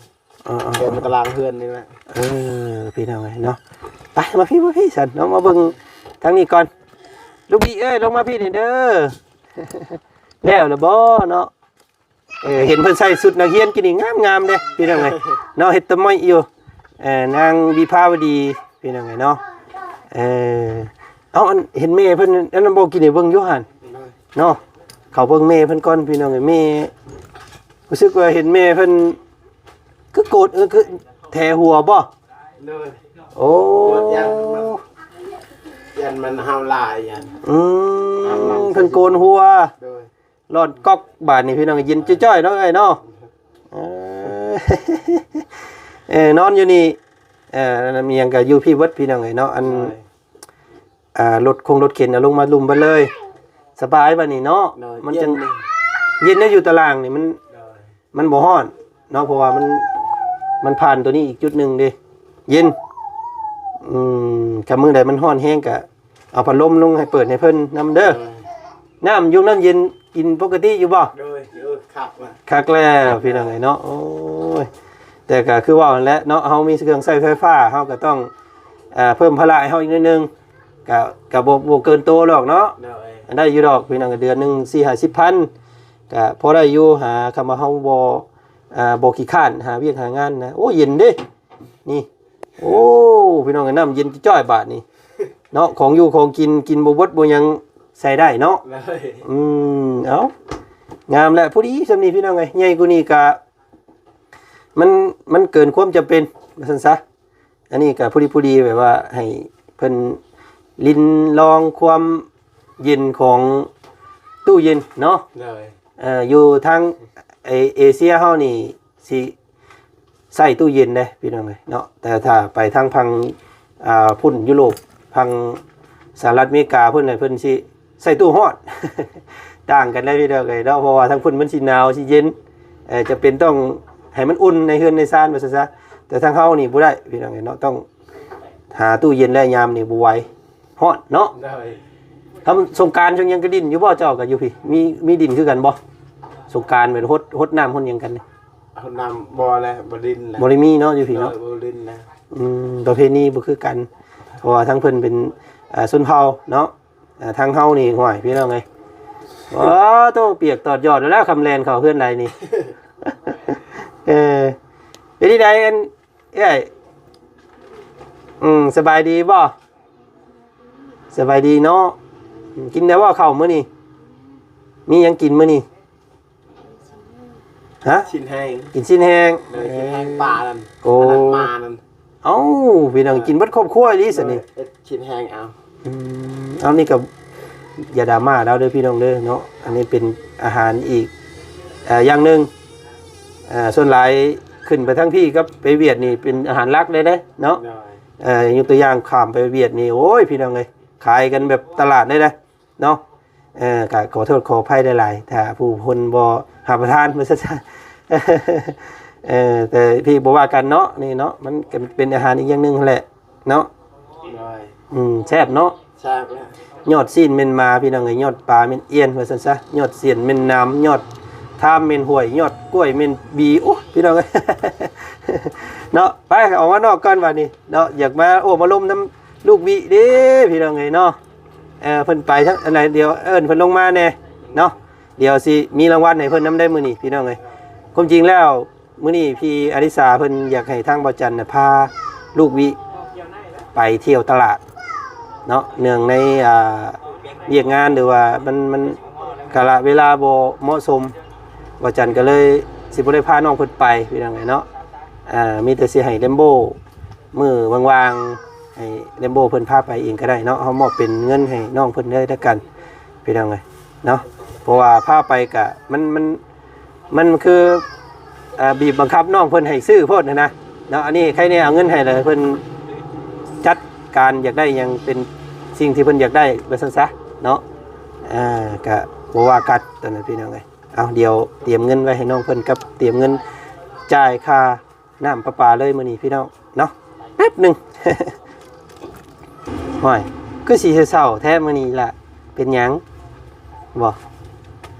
ເອີໆໆ ແກມາຕາລາງເຮືອນນີ້ແຫຼະ ເອີ ພີ່ນ້ອງເອີຍເນາະ ໄປ ມາພີ້ ມາພີ້ຊັ້ນເນາະ ມາເບິ່ງທາງນີ້ກ່ອນ ລູກບີເອີຍ ລົງມາພີ້ນີ້ເດີ ແລ້ວລະບໍ່ເນາະ ເອີ ເຫັນເພິ່ນໃສ່ຊຸດນັກຮຽນກິນນີ້ງາມໆເດ້ ພີ່ນ້ອງເອີຍເນາະ ເຮັດຕະມ້ອຍຢູ່ ເອີ ນາງວິພາວະດີ ພີ່ນ້ອງເອີຍເນາະ ເອີ ເອົາ ອັນ ເຫັນແມ່ເພິ່ນ ອັນນັ້ນບໍ່ ກິນໃຫ້ເບິ່ງຢູ່ຫັ້ນ ເນາະ ເຂົ້າເບິ່ງແມ່ເພິ່ນກ່ອນ ພີ່ນ້ອງເອີຍ ແມ່ ຮູ້ສຶກວ່າເຫັນແມ່ເພິ່ນຄືໂກນ ເອີ ຄືແຖຫົວບໍ່? ໂດຍ ໂອ້ ຢ້ານມັນ ຢ້ານມັນເຫົ່າຫຼາຍ ຢ້ານ ອືມ ເພິ່ນໂກນຫົວ ໂດຍ ລ້ອນກອກບາດນີ້ ພີ່ນ້ອງ ເຢັນຈ້ອຍໆເນາະ ເອີຍເນາະ ເອີ ເອີ ນອນຢູ່ນີ້ ເອີ ອັນນັ້ນອີ່ຫຍັງກໍຢູ່ພີ້ເບິດ ພີ່ນ້ອງເອີຍເນາະ ອັນ ໂດຍ ອ່າ ລົດຄົງລົດເຂັນເອົາລົງມາລຸ່ມເບິດເລີຍ ສະບາຍບາດນີ້ເນາະ ໂດຍ ມັນຈັ່ງເຢັນ ເຢັນເນາະ ຢູ່ຕາລ່າງນີ້ມັນ ໂດຍ ມັນບໍ່ຮ້ອນເນາະ ເພາະວ່າມັນ ມັນຜ່ານຕົວນີ້ອີກຈຸດໜຶ່ງເດ້ ເຢັນ ອືມ ຖ້າມື້ໃດມັນຮ້ອນແຮງກະເອົາພັດລົມລົງໃຫ້ເປີດໃຫ້ເພິ່ນນຳເດີ ໂດຍ ນ້ຳຢູ່ນັ້ນເຢັນກິນປົກກະຕິຢູ່ບໍ່? ໂດຍ ເອີ ຄັກລະ ຄັກແລ້ວ ພີ່ນ້ອງເອີຍເນາະ ໂອ້ຍ ແຕ່ກໍຄືເວົ້າຫັ້ນແຫຼະເນາະ ເຮົາມີເຄື່ອງໃຊ້ໄຟຟ້າ ເຮົາກໍຕ້ອງ ອ່າ ເພີ່ມພາລະໃຫ້ເຮົາອີກໜ້ອຍໜຶ່ງ ກະ ກະບໍ່ ບໍ່ເກີນໂຕດອກເນາະ ໂດຍ ໄດ້ຢູ່ດອກ ພີ່ນ້ອງ ເດືອນໜຶ່ງສີ່ຫ້າສິບພັນ ກະພໍໄດ້ຢູ່ ຫາ ຄຳວ່າເຮົາບໍ່ ອ່າ ບໍ່ຂີ້ຄ້ານຫາວຽກຫາງານນະ ໂອ້ ເຢັນເດ້ ນີ້ ໂອ້ ພີ່ນ້ອງເອີຍ ນ້ຳເຢັນຈ້ອຍບາດນີ້ເນາະ ຂອງຢູ່ຂອງກິນ ກິນບໍ່ເບິດບໍ່ຫຍັງໃຊ້ໄດ້ເນາະ ໂດຍ ອືມ ເອົ້າ ງາມແຫຼະ ພໍດີສ່ຳນີ້ ພີ່ນ້ອງເອີຍ ໃຫຍ່ກວ່ານີ້ກະ ມັນ ມັນເກີນຄວາມຈຳເປັນ ວ່າຊັ້ນຊະ ອັນນີ້ກໍພໍດີໆ ແບບວ່າໃຫ້ເພິ່ນລິນລອງຄວາມເຢັນຂອງຕູ້ເຢັນເນາະ ໂດຍ ເອີ ຢູ່ທາງເອ ເອເຊຍເຮົານີ້ຊິໃຊ້ຕູ້ເຢັນເດ້ ພີ່ນ້ອງເອີຍເນາະ ແຕ່ຖ້າໄປທາງຝັ່ງ ອ່າ ພຸ້ນ ຢູໂຣບ ຝັ່ງສະຫະລັດອາເມລິກາພຸ້ນນະ ເພິ່ນຊິ ໃສ່ຕູ້ຮ້ອນ ຕ່າງກັນໄດ໋ພີ່ນ້ອງເອີຍເນາະ ເພາະວ່າທາງພຸ້ນມັນຊິໜາວຊິເຢັນ ເອີ ຈຳເປັນຕ້ອງໃຫ້ມັນອຸ່ນໃນເຮືອນໃນຊານວ່າຊັ້ນຊະ ແຕ່ທາງເຮົານີ້ບໍ່ໄດ້ພີ່ນ້ອງເອີຍເນາະ ຕ້ອງຫາຕູ້ເຢັນແລ້ວຍາມນີ້ບໍ່ໄຫວ ຮ້ອນເນາະ ໂດຍ ທຳສົງການຊ່ວງຫຍັງກໍຫຼິ້ນຢູ່ບໍ່ ເຈົ້າກໍຢູ່ພີ້ ມີ ມີຫຼິ້ນຄືກັນບໍ່ ສົງການແບບຫົດ ຫົດນ້ຳຫົດຫຍັງກັນນີ້ ຫົດນ້ຳບໍ່ແລະ ບໍ່ຫຼິ້ນແລະ ບໍ່ໄດ້ມີເນາະ ຢູ່ພີ້ເນາະ ໂດຍ ບໍ່ຫຼິ້ນແລະ ອືມ ປະເພນີບໍ່ຄືກັນ ເພາະວ່າທາງເພິ່ນເປັນ ອ່າ ຊົນເຜົ່າເນາະ ອ່າ ທາງເຮົານີ້ ຫ້ວຍ ພີ່ນ້ອງເອີຍ ໂອ້ ໂຕ ປຽກຕອດຢອດແລ້ວ ຄຳແລ່ນເຂົ້າເຮືອນໃດນີ້ ເອີ ເປັນຈັ່ງໃດ ອັນ ເອື້ອຍ ອືມ ສະບາຍດີບໍ່? ສະບາຍດີເນາະ ກິນແລ້ວບໍ່ເຂົ້າມື້ນີ້? ມີຫຍັງກິນມື້ນີ້? ຮະ? ຊີ້ນແຫ້ງ ກິນຊີ້ນແຫ້ງ ໂດຍ ຊີ້ນແຫ້ງປານັ້ນ ໂອ້ ອັນນັ້ນມານັ້ນ ເອົ້າ ພີ່ນ້ອງ ເອີ ກິນເບິດຄອບຄົວອີ່ຫຼີຊັ້ນນີ້ ໂດຍ ເຮັດຊີ້ນແຫ້ງເອົາ ອືມ ເອົາ ນີ້ກໍຢ່າດຣາມາລາວເດີພີ່ນ້ອງເດີເນາະ ອັນນີ້ເປັນອາຫານອີກ ເອີ ຢ່າງໜຶ່ງ ເອີ ສ່ວນຫຼາຍຂຶ້ນໄປທາງພີ້ກັບໄປຫວຽດນີ້ເປັນອາຫານຫຼັກເລີຍເດ້ເນາະ ໂດຍ ເອີ ຍົກຕົວຢ່າງຂ້າມໄປຫວຽດນີ້ ໂອ້ຍ ພີ່ນ້ອງເອີຍ ຂາຍກັນແບບຕະຫຼາດເລີຍເດ້ ເນາະ ເອີ ກະຂໍໂທດຂໍອະໄພຫຼາຍໆ ຖ້າຜູ້ຄົນບໍ່ຮັບປະທານ ວ່າຊັ້ນຊະ ເອີ ແຕ່ພີ້ບໍ່ວ່າກັນເນາະ ນີ້ເນາະ ມັນກະເປັນອາຫານອີກຢ່າງໜຶ່ງຫັ້ນແຫຼະເນາະ ໂດຍ ອືມ ແຊບເນາະ ແຊ ຕາກແລ້ວ ຍອດຊີ້ນແມ່ນໝາ ພີ່ນ້ອງເອີຍ, ຍອດປາແມ່ນອຽນ ວ່າຊັ້ນຊະ, ຍອດຊຽນແມ່ນໜາມ, ຍອດທາມແມ່ນຫ້ວຍ, ຍອດກ້ວຍແມ່ນບີ. ໂອ້ ພີ່ນ້ອງເອີຍ ເນາະ. ໄປ ອອກມານອກກ່ອນບາດນີ້ເນາະ, ຢາກມາໂອ້ມາລົມນຳລູກວິເດ້ ພີ່ນ້ອງເອີຍເນາະ. ເອີ ເພິ່ນໄປທາງອັນໃດ ດຽວເອີ້ນເພິ່ນລົງມາແດ່ເນາະ, ດຽວຊິມີລາງວັນໃຫ້ເພິ່ນນຳໄດ້ມື້ນີ້ ພີ່ນ້ອງເອີຍ. ຄວາມຈິງແລ້ວ ມື້ນີ້ພີ່ອາລິສາເພິ່ນຢາກໃຫ້ທາງບ່າວຈັນນະພາລູກວິໄປທ່ຽວຕະຫຼາດເນາະ, ເນື່ອງໃນ ອ່າ ວຽກງານ ຫຼືວ່າມັນ ມັນກາລະເວລາບໍ່ເໝາະສົມ, ບ່າວຈັນກໍເລີຍຊິບໍ່ໄດ້ພານ້ອງເພິ່ນໄປ ພີ່ນ້ອງເອີຍເນາະ. ອ່າ ມີແຕ່ຊິໃຫ້ແຣມໂບ ມື້ວ່າງໆ ໃຫ້ແຣມໂບເພິ່ນພາໄປເອງກໍໄດ້ເນາະ, ເຮົາມອບເປັນເງິນໃຫ້ນ້ອງເພິ່ນເລີຍແລ້ວກັນ ພີ່ນ້ອງເອີຍເນາະ. ເພາະວ່າພາໄປກະ ມັນ ມັນ ມັນຄື ເອີ ບີບບັງຄັບນ້ອງເພິ່ນໃຫ້ຊື້ໂພດຫັ້ນນະເນາະ. ອັນນີ້ໃຄແນ່ເອົາເງິນໃຫ້ ແລ້ວເພິ່ນຈັດການຢາກໄດ້ຫຍັງເປັນສິ່ງທີ່ເພິ່ນຢາກໄດ້ ວ່າຊັ້ນຊະເນາະ. ເອີ ກະບໍ່ວ່າກັນຕອນນັ້ນ ພີ່ນ້ອງເອີຍ. ເອົາ ດຽວຕຽມເງິນໄວ້ໃຫ້ນ້ອງເພິ່ນ ກັບຕຽມເງິນຈ່າຍຄ່າ ນ້ຳປະປາເລີຍມື້ນີ້ ພີ່ນ້ອງເນາະ. ແປັບໜຶ່ງ ຫ້ອຍ ຄືຊິເສົ້າແທ້ມື້ນີ້ລະ, ເປັນຫຍັງ? ບໍ່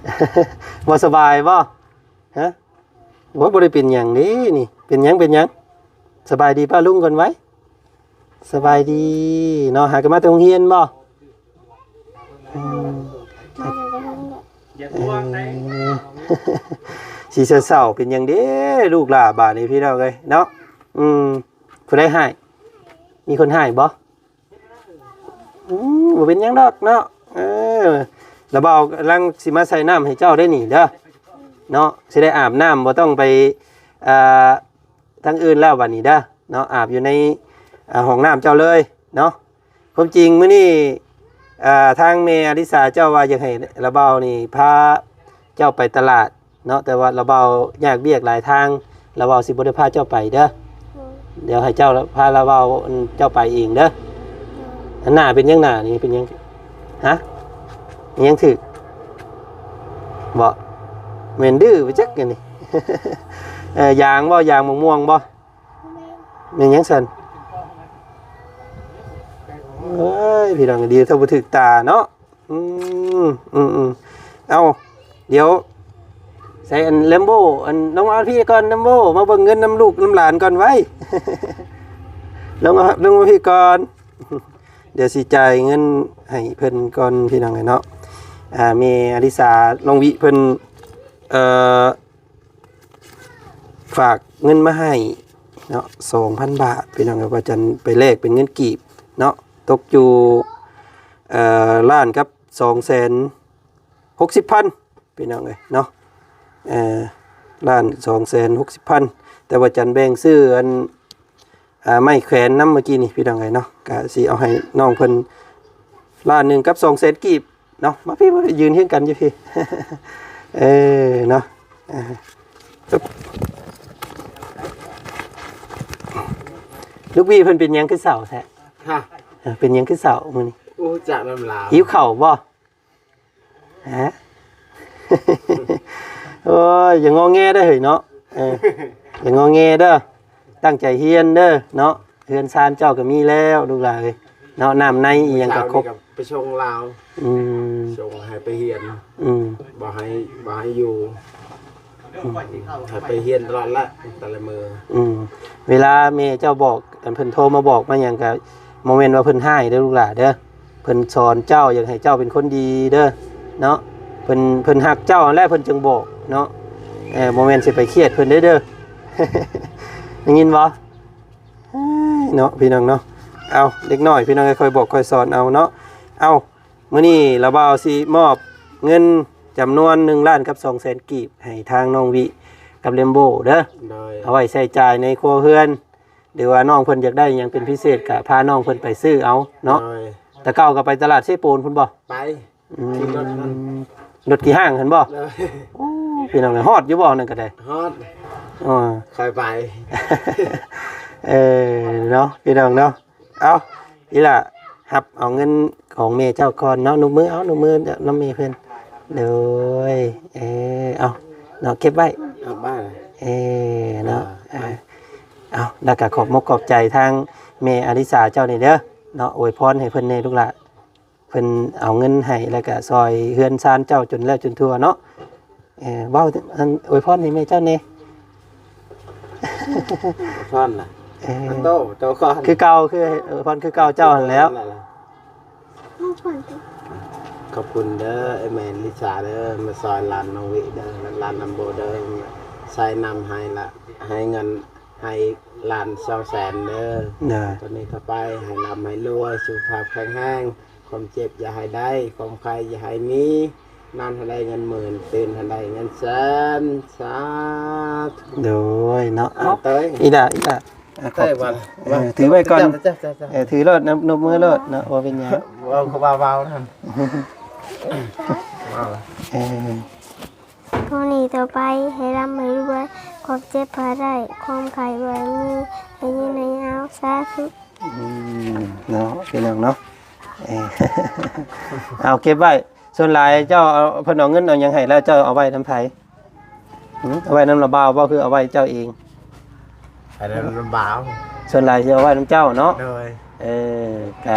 ບໍ່ສະບາຍບໍ່? ຮະ? ໂອ້ຍ ບໍ່ໄດ້ເປັນຫຍັງເດ້ນີ້. ເປັນຫຍັງ ເປັນຫຍັງ? ສະບາຍດີປ້າລຸງກ່ອນໄວ. ສະບາຍດີເນາະ, ຫາກັນມາແຕ່ໂຮງຮຽນບໍ່? ອືມ ມາແຕ່ໂຮງຮຽນ. ເອີ ຊິເສົ້າໆ ເປັນຫຍັງເດ້ລູກຫຼ້າບາດນີ້ ພີ່ນ້ອງເອີຍເນາະ. ອືມ ຜູ້ໃດຮ້າຍ? ມີຄົນຮ້າຍບໍ່? ອືມ ບໍ່ເປັນຫຍັງດອກເນາະ. ເອີ ລະບ່າວກຳລັງຊິມາໃສ່ນ້ຳໃຫ້ເຈົ້າໄດ້ນີ້ເດີເນາະ, ຊິໄດ້ອາບນ້ຳ ບໍ່ຕ້ອງໄປ ອ່າ ທາງອື່ນແລ້ວບາດນີ້ເດີເນາະ, ອາບຢູ່ໃນ ອ່າ ຫ້ອງນ້ຳເຈົ້າເລີຍເນາະ. ຄວາມຈິງມື້ນີ້ ອ່າ ທາງແມ່ອາລິສາເຈົ້າວ່າຢາກໃຫ້ລະບ່າວນີ້ພາເຈົ້າໄປຕະຫຼາດເນາະ, ແຕ່ວ່າລະບ່າວຍາກວຽກຫຼາຍທາງ, ລະບ່າວຊິບໍ່ໄດ້ພາເຈົ້າໄປເດີ. ດຽວໃຫ້ເຈົ້າພາລະບ່າວ ອັນ ເຈົ້າໄປເອງເດີ. ອັນໜ້າເປັນຫຍັງ? ໜ້ານີ້ເປັນຫຍັງ? ຮະ? ຫຍັງຖືກ? ບໍ່ ແມ່ນດື້ໄປຈັກອັນນີ້. ເອີ ຢາງບໍ່? ຢາງໝາກມ່ວງບໍ່? ແມ່ນຫຍັງຊັ້ນ? ເອີຍ ພີ່ນ້ອງ ດີເທົ່າບໍ່ຖືກຕາເນາະ. ອືມ ອືມໆ ເອົາ ດຽວໃສ່ອັນ ແຣມໂບ ອັນ ລົງມາພີ້ກ່ອນ ແຣມໂບ ມາເບິ່ງເງິນນຳລູກນຳຫຼານກ່ອນໄວ. ລົງມາ ລົງມາພີ້ກ່ອນ ດຽວຊິຈ່າຍເງິນໃຫ້ເພິ່ນກ່ອນ ພີ່ນ້ອງເອີຍເນາະ. ອ່າ ແມ່ອາລິສາ ນ້ອງວິເພິ່ນ ເອີ ຝາກເງິນມາໃຫ້ເນາະ ສອງພັນບາດ ພີ່ນ້ອງເອີຍ, ວ່າຈະໄປແລກເປັນເງິນກີບເນາະ, ຕົກຢູ່ ເອີ ລ້ານກັບສອງແສນຫົກສິບພັນ ພີ່ນ້ອງເອີຍເນາະ. ເອີ ລ້ານສອງແສນຫົກສິບພັນ ແຕ່ວ່າຈັນແບ່ງຊື້ອັນ ອ່າ ໄມ້ແຂວນນຳເມື່ອກີ້ນີ້ ພີ່ນ້ອງເອີຍເນາະ, ກະຊິເອົາໃຫ້ນ້ອງເພິ່ນລ້ານໜຶ່ງກັບສອງແສນກີບເນາະ. ມາພີ້ ມາພີ້ ຢືນຮຽງກັນຢູ່ພີ້ ເອີເນາະ. ອ່າ ລູກວີເພິ່ນເປັນຫຍັງຄືເສົ້າແທ້? ຮະ? ເອີ ເປັນຫຍັງຄືເສົ້າມື້ນີ້? ໂອ້ ຈາກນ້ຳລາວ ຫິວເຂົ້າບໍ່? ຮະ? ໂອ້ຍ ຢ່າງໍແງເດີເຮີ້ຍເນາະ. ເອີ ຢ່າງໍແງເດີ, ຕັ້ງໃຈຮຽນເດີເນາະ. ເຮືອນຊານເຈົ້າກໍມີແລ້ວ ລູກຫຼານເອີຍເນາະ, ນ້ຳໃນອີ່ຫຍັງກໍຄົບ. ເຊົ້ານີ້ກໍໄປສົ່ງລາວ. ອືມ ສົ່ງໃຫ້ໄປຮຽນ. ອືມ ບໍ່ໃຫ້ ບໍ່ໃຫ້ຢູ່. ອືມ ໃຫ້ໄປຮຽນຕະຫຼອດລະ ແຕ່ລະມື້. ອືມ ເວລາແມ່ເຈົ້າບອກ ອັນເພິ່ນໂທມາບອກມາຫຍັງ ກະບໍ່ແມ່ນວ່າເພິ່ນຮ້າຍເດີລູກຫຼານເດີ, ເພິ່ນສອນເຈົ້າ ຢາກໃຫ້ເຈົ້າເປັນຄົນດີເດີເນາະ. ເພິ່ນ ເພິ່ນຮັກເຈົ້າຫັ້ນແຫຼະ ເພິ່ນຈຶ່ງບອກເນາະ. ເອີ ບໍ່ແມ່ນຊິໄປຄຽດເພິ່ນເດີ ເດີ ໄດ້ຍິນບໍ່? ເອີຍ ເນາະ ພີ່ນ້ອງເນາະ. ເອົາ ເດັກນ້ອຍ ພີ່ນ້ອງເອີຍ ຄ່ອຍບອກຄ່ອຍສອນເອົາເນາະ. ເອົາ ມື້ນີ້ລາວບ່າວຊິມອບເງິນຈຳນວນໜຶ່ງລ້ານກັບສອງແສນກີບ ໃຫ້ທາງນ້ອງວິກັບແຣມໂບເດີ. ໂດຍ ເອົາໄວ້ໃຊ້ຈ່າຍໃນຄົວເຮືອນ ຫຼືວ່ານ້ອງເພິ່ນຢາກໄດ້ຫຍັງເປັນພິເສດ ກະພານ້ອງເພິ່ນໄປຊື້ເອົາເນາະ. ໂດຍ ແຕ່ເກົ່າກໍໄປຕະຫຼາດເຊໂປນພຸ້ນບໍ່? ໄປ ອືມ ຂີ່ລົດຫັ້ນ ລົດຂີ່ຫ້າງຫັ້ນບໍ່? ໂດຍ ໂອ້ ພີ່ນ້ອງເອີຍ ຮອດຢູ່ບໍ່ນັ້ນກໍໄດ້? ຮອດ. ອໍ ຄ່ອຍໄປ. ເອີ ເນາະ ພີ່ນ້ອງເນາະ. ເອົາ ອີ່ຫຼ້າ ຮັບເອົາເງິນຂອງແມ່ເຈົ້າກ່ອນເນາະ. ນຸບມື ເອົາ ນຸບມືນຳແມ່ເພິ່ນ. ໂດຍ ເອີ ເອົາເນາະ ເກັບໄວ້. ເອົາໄວ້. ເອີ ເນາະ. ອ່າ ເອົາ ແລ້ວກໍຂອບມົກຂອບໃຈທາງແມ່ອາລິສາເຈົ້ານີ້ເດີເນາະ, ອວຍພອນໃຫ້ເພິ່ນແດ່ລູກຫຼ້າ. ພິ່ນເອົາເງິນໃຫ້ ແລ້ວກະຊ່ອຍເຮືອນຊານເຈົ້າຈົນແລ້ວຈົນທົ່ວເນາະ. ເອີ ເວົ້າ ອັນ ອວຍພອນໃຫ້ແມ່ເຈົ້າແດ່. ອວຍພອນນະ ເອີ ໂຕ ໂຕກ່ອນ ຄືເກົ່າ ຄື ອວຍພອນຄືເກົ່າເຈົ້າຫັ້ນແຫຼ້ວ. ຂອບຄຸນເດີ ອ້າຍແມ່ລິສາເດີ ມາຊ່ອຍຫຼານນ້ອງວິເດີ ຫຼານລຳໂບເດີ ໃສ່ນຳໃຫ້ລະ ໃຫ້ເງິນ ໃຫ້ຫຼານສອງແສນເດີ. ໂດຍ ຕອນນີ້ຕໍ່ໄປໃຫ້ລ່ຳໃຫ້ລວຍ ສຸຂະພາບແຂງແຮງ ຄວາມເຈັບຢ່າໃຫ້ໄດ້ ຄວາມໄຂ້ຢ່າໃຫ້ມີ ນອນໃຫ້ໄດ້ເງິນໝື່ນ ຕື່ນໃຫ້ໄດ້ເງິນແສນ ສາທຸ. ໂດຍເນາະ ອ່າ ເອີຍ ອີ່ຫຼ້າ ອີ່ຫຼ້າ ອ່າ ຂອບ ເອີ ຖືໄວ້ກ່ອນ ເອີ ຖືໂລດ ນົບ ນົບມືໂລດເນາະ ບໍ່ເປັນຫຍັງ ເວົ້າຄືວ່າເວົ້າຫັ້ນ ເອີ ຜູ້ນີ້ຕໍ່ໄປໃຫ້ລ່ຳໃຫ້ລວຍ ຄວາມເຈັບບໍ່ໃຫ້ໄດ້ ຄວາມໄຂ້ບໍ່ໃຫ້ມີ ໃຫ້ຍືນໃຫ້ຍາວ ສາທຸ. ອືມ ເນາະ ພີ່ນ້ອງເນາະ ເອີ ເອົາເກັບໄວ້. ສ່ວນຫຼາຍເຈົ້າເອົາ ເພິ່ນເອົາເງິນເອົາຫຍັງໃຫ້ແລ້ວ ເຈົ້າເອົາໄວ້ນຳໃຜ? ຫື ເອົາໄວ້ນຳລາວບ່າວບໍ່ ຄືເອົາໄວ້ເຈົ້າເອງ? ໄປນຳລາວບ່າວ ສ່ວນຫຼາຍຊິເອົາໄວ້ນຳເຈົ້າເນາະ. ໂດຍ ເອີ ກະ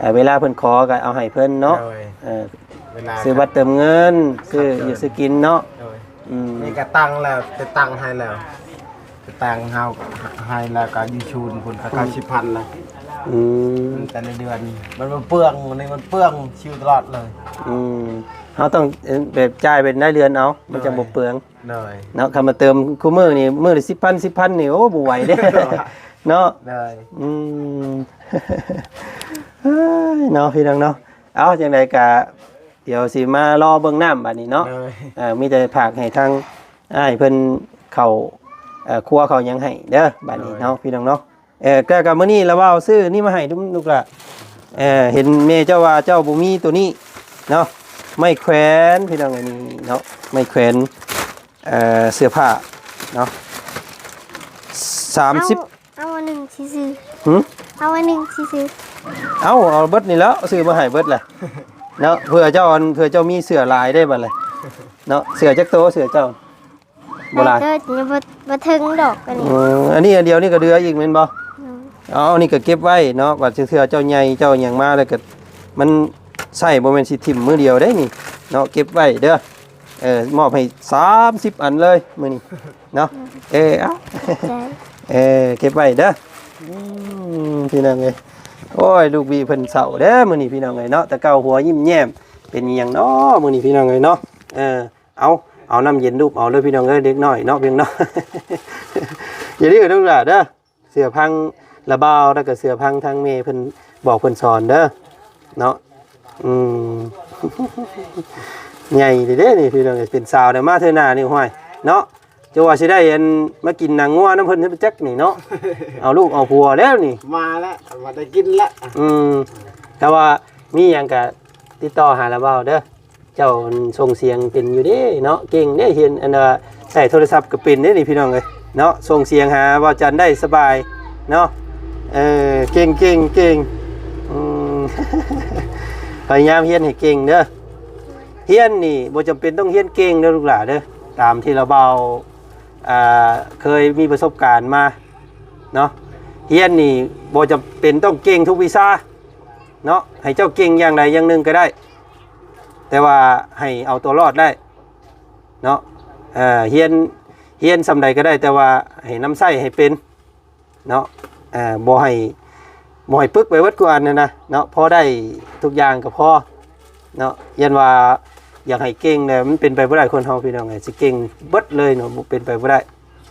ເອີ ເວລາເພິ່ນຂໍກະເອົາໃຫ້ເພິ່ນເນາະ. ໂດຍ ເອີ ເວລາ ຊື້ບັດເຕີມເງິນ ຊື້ຢູ່ຊື້ກິນເນາະ. ໂດຍ ອືມ ນີ້ກະຕັ້ງແລ້ວ ໄປຕັ້ງໃຫ້ແລ້ວ ໄປຕັ້ງເຮົາໃຫ້ແລ້ວກະຢູ່ສູນພຸ້ນກະເກົ້າສິບພັນແລ້ວ. ອືມ ແຕ່ລະເດືອນມັນ ມັນເປືອງ ນີ້ມັນເປືອງຊີວິດຕະຫຼອດເລີຍ. ອືມ ເຮົາຕ້ອງ ເອີ ແບບຈ່າຍເປັນລາຍເດືອນເອົາ ມັນຈັ່ງບໍ່ເປືອງ. ໂດຍ ໂດຍ ເນາະ ຄັນມາເຕີມຄູ່ມື້ນີ້ ມື້ລະສິບພັນ ສິບພັນນີ້ ໂອ້ ບໍ່ໄຫວເດ້ເນາະ. ໂດຍ ອືມ ເອີຍ ເນາະ ພີ່ນ້ອງເນາະ ເອົາ ຈັ່ງໃດກະ ດຽວຊິມາລໍເບິ່ງນ້ຳບາດນີ້ເນາະ. ໂດຍ ເອີ ມີແຕ່ຝາກໃຫ້ທາງອ້າຍເພິ່ນເຂົ້າ ເອີ ຄົວເຂົ້າຫຍັງໃຫ້ເດີບາດນີ້ເນາະ. ໂດຍ ພີ່ນ້ອງເນາະ ເອີ ແລ້ວກະມື້ນີ້ລາວບ່າວຊື້ນີ້ມາໃຫ້ລູກຫຼ້າ. ເອີ ເຫັນແມ່ເຈົ້າວ່າເຈົ້າບໍ່ມີໂຕນີ້ເນາະ ໄມ້ແຂວນ ພີ່ນ້ອງເອີຍ ນີ້ເນາະ ໄມ້ແຂວນ ເອີ ເສື້ອຜ້າເນາະ ສາມສິບ ເອົາ ເອົາອັນໜຶ່ງຊື່ໆ. ຫື ເອົາອັນໜຶ່ງຊື່ໆ. ເອົາ ເອົາເບິດນີ້ແຫຼ້ວ ຊື້ມາໃຫ້ເບິດແຫຼະເນາະ ເພື່ອເຈົ້າ ອັນ ເພື່ອເຈົ້າມີເສື້ອຫຼາຍໄດ້ບັດນີ້ເນາະ. ເສື້ອຈັກໂຕ ເສື້ອເຈົ້າ? ບໍ່ຫຼາຍ ເອີ ບໍ່ ບໍ່ເຖິງດອກອັນນີ້. ເອີ ອັນນີ້ອັນດຽວນີ້ກະເຫຼືອອີກແມ່ນບໍ່? ໂດຍ ເອົາ ອັນນີ້ກະເກັບໄວ້ເນາະ ບາດເທື່ອເຈົ້າໃຫຍ່ເຈົ້າຫຍັງມາແລ້ວກະ ມັນໃຊ້ບໍ່ແມ່ນຊິຖິ້ມມື້ດຽວເດ້ນີ້ເນາະ ເກັບໄວ້ເດີ. ເອີ ມອບໃຫ້ສາມສິບອັນເລີຍມື້ນີ້ເນາະ. ເອີ ເອົາ ເອີ ເກັບໄວ້ເດີ. ອືມ ພີ່ນ້ອງເອີຍ ໂອ້ຍ ລູກບີເພິ່ນເສົ້າເດີມື້ນີ້ ພີ່ນ້ອງເອີຍເນາະ ແຕ່ເກົ່າຫົວຍິ້ມແຍ້ມ ເປັນອີ່ຫຍັງເນາະມື້ນີ້ ພີ່ນ້ອງເອີຍເນາະ. ເອີ ເອົາ ເອົານ້ຳເຢັນລູບເອົາເດີພີ່ນ້ອງເອີຍ ເດັກນ້ອຍເນາະ ພຽງເນາະ. ຢ່າດື້ເດີລູກຫຼ້າເດີ ເຊື່ອຟັງລາວບ່າວ ແລ້ວກະເຊື່ອຟັງທາງແມ່ເພິ່ນບອກເພິ່ນສອນເດີເນາະ. ອືມ ໃຫຍ່ເດ້ນີ້ພີ່ນ້ອງເອີຍ ເປັນສາວແລ້ວ ມາເທື່ອໜ້ານີ້ ຫ້ວຍເນາະ ເຈົ້າວ່າຊິໄດ້ອັນມາກິນໜັງງົວນຳເພິ່ນຈັກນີ້ເນາະ ເອົາລູກເອົາຜົວແລ້ວນີ້ ມາແລ້ວ ມາໄດ້ກິນແລ້ວ. ອືມ ຖ້າວ່າມີຫຍັງກະຕິດຕໍ່ຫາລາວບ່າວເດີ. ເຈົ້າສົ່ງສຽງເປັນຢູ່ເດ້ເນາະ ເກັ່ງເດ້ ຮຽນອັນວ່າໃຊ້ໂທລະສັບກະເປັນເດ້ນີ້ພີ່ນ້ອງເອີຍເນາະ ສົ່ງສຽງຫາບ່າວຈັນໄດ້ສະບາຍເນາະ. ເອີ ເກັ່ງ ເກັ່ງ ເກັ່ງ ອືມ ພະຍາຍາມຮຽນໃຫ້ເກັ່ງເດີ. ຮຽນນີ້ບໍ່ຈຳເປັນຕ້ອງຮຽນເກັ່ງເດີລູກຫຼ້າເດີ ຕາມທີ່ລາວບ່າວ ອ່າ ເຄີຍມີປະສົບການມາເນາະ. ຮຽນນີ້ບໍ່ຈຳເປັນຕ້ອງເກັ່ງທຸກວິຊາເນາະ ໃຫ້ເຈົ້າເກັ່ງຢ່າງໃດຢ່າງໜຶ່ງກະໄດ້ ແຕ່ວ່າໃຫ້ເອົາຕົວລອດໄດ້ເນາະ. ເອີ ຮຽນ ຮຽນສ່ຳໃດກະໄດ້ ແຕ່ວ່າໃຫ້ນຳໃຊ້ໃຫ້ເປັນເນາະ. ເອີ ບໍ່ໃຫ້ ບໍ່ໃຫ້ປຶກໄປເບິດກວ່ານັ້ນນະເນາະ ພໍໄດ້ທຸກຢ່າງກະພໍເນາະ. ຢ້ານວ່າຢາກໃຫ້ເກັ່ງແລ້ວ ມັນເປັນໄປບໍ່ໄດ້ ຄົນເຮົາພີ່ນ້ອງເອີຍ ຊິເກັ່ງເບິດເລີຍເນາະ ບໍ່ເປັນໄປບໍ່ໄດ້.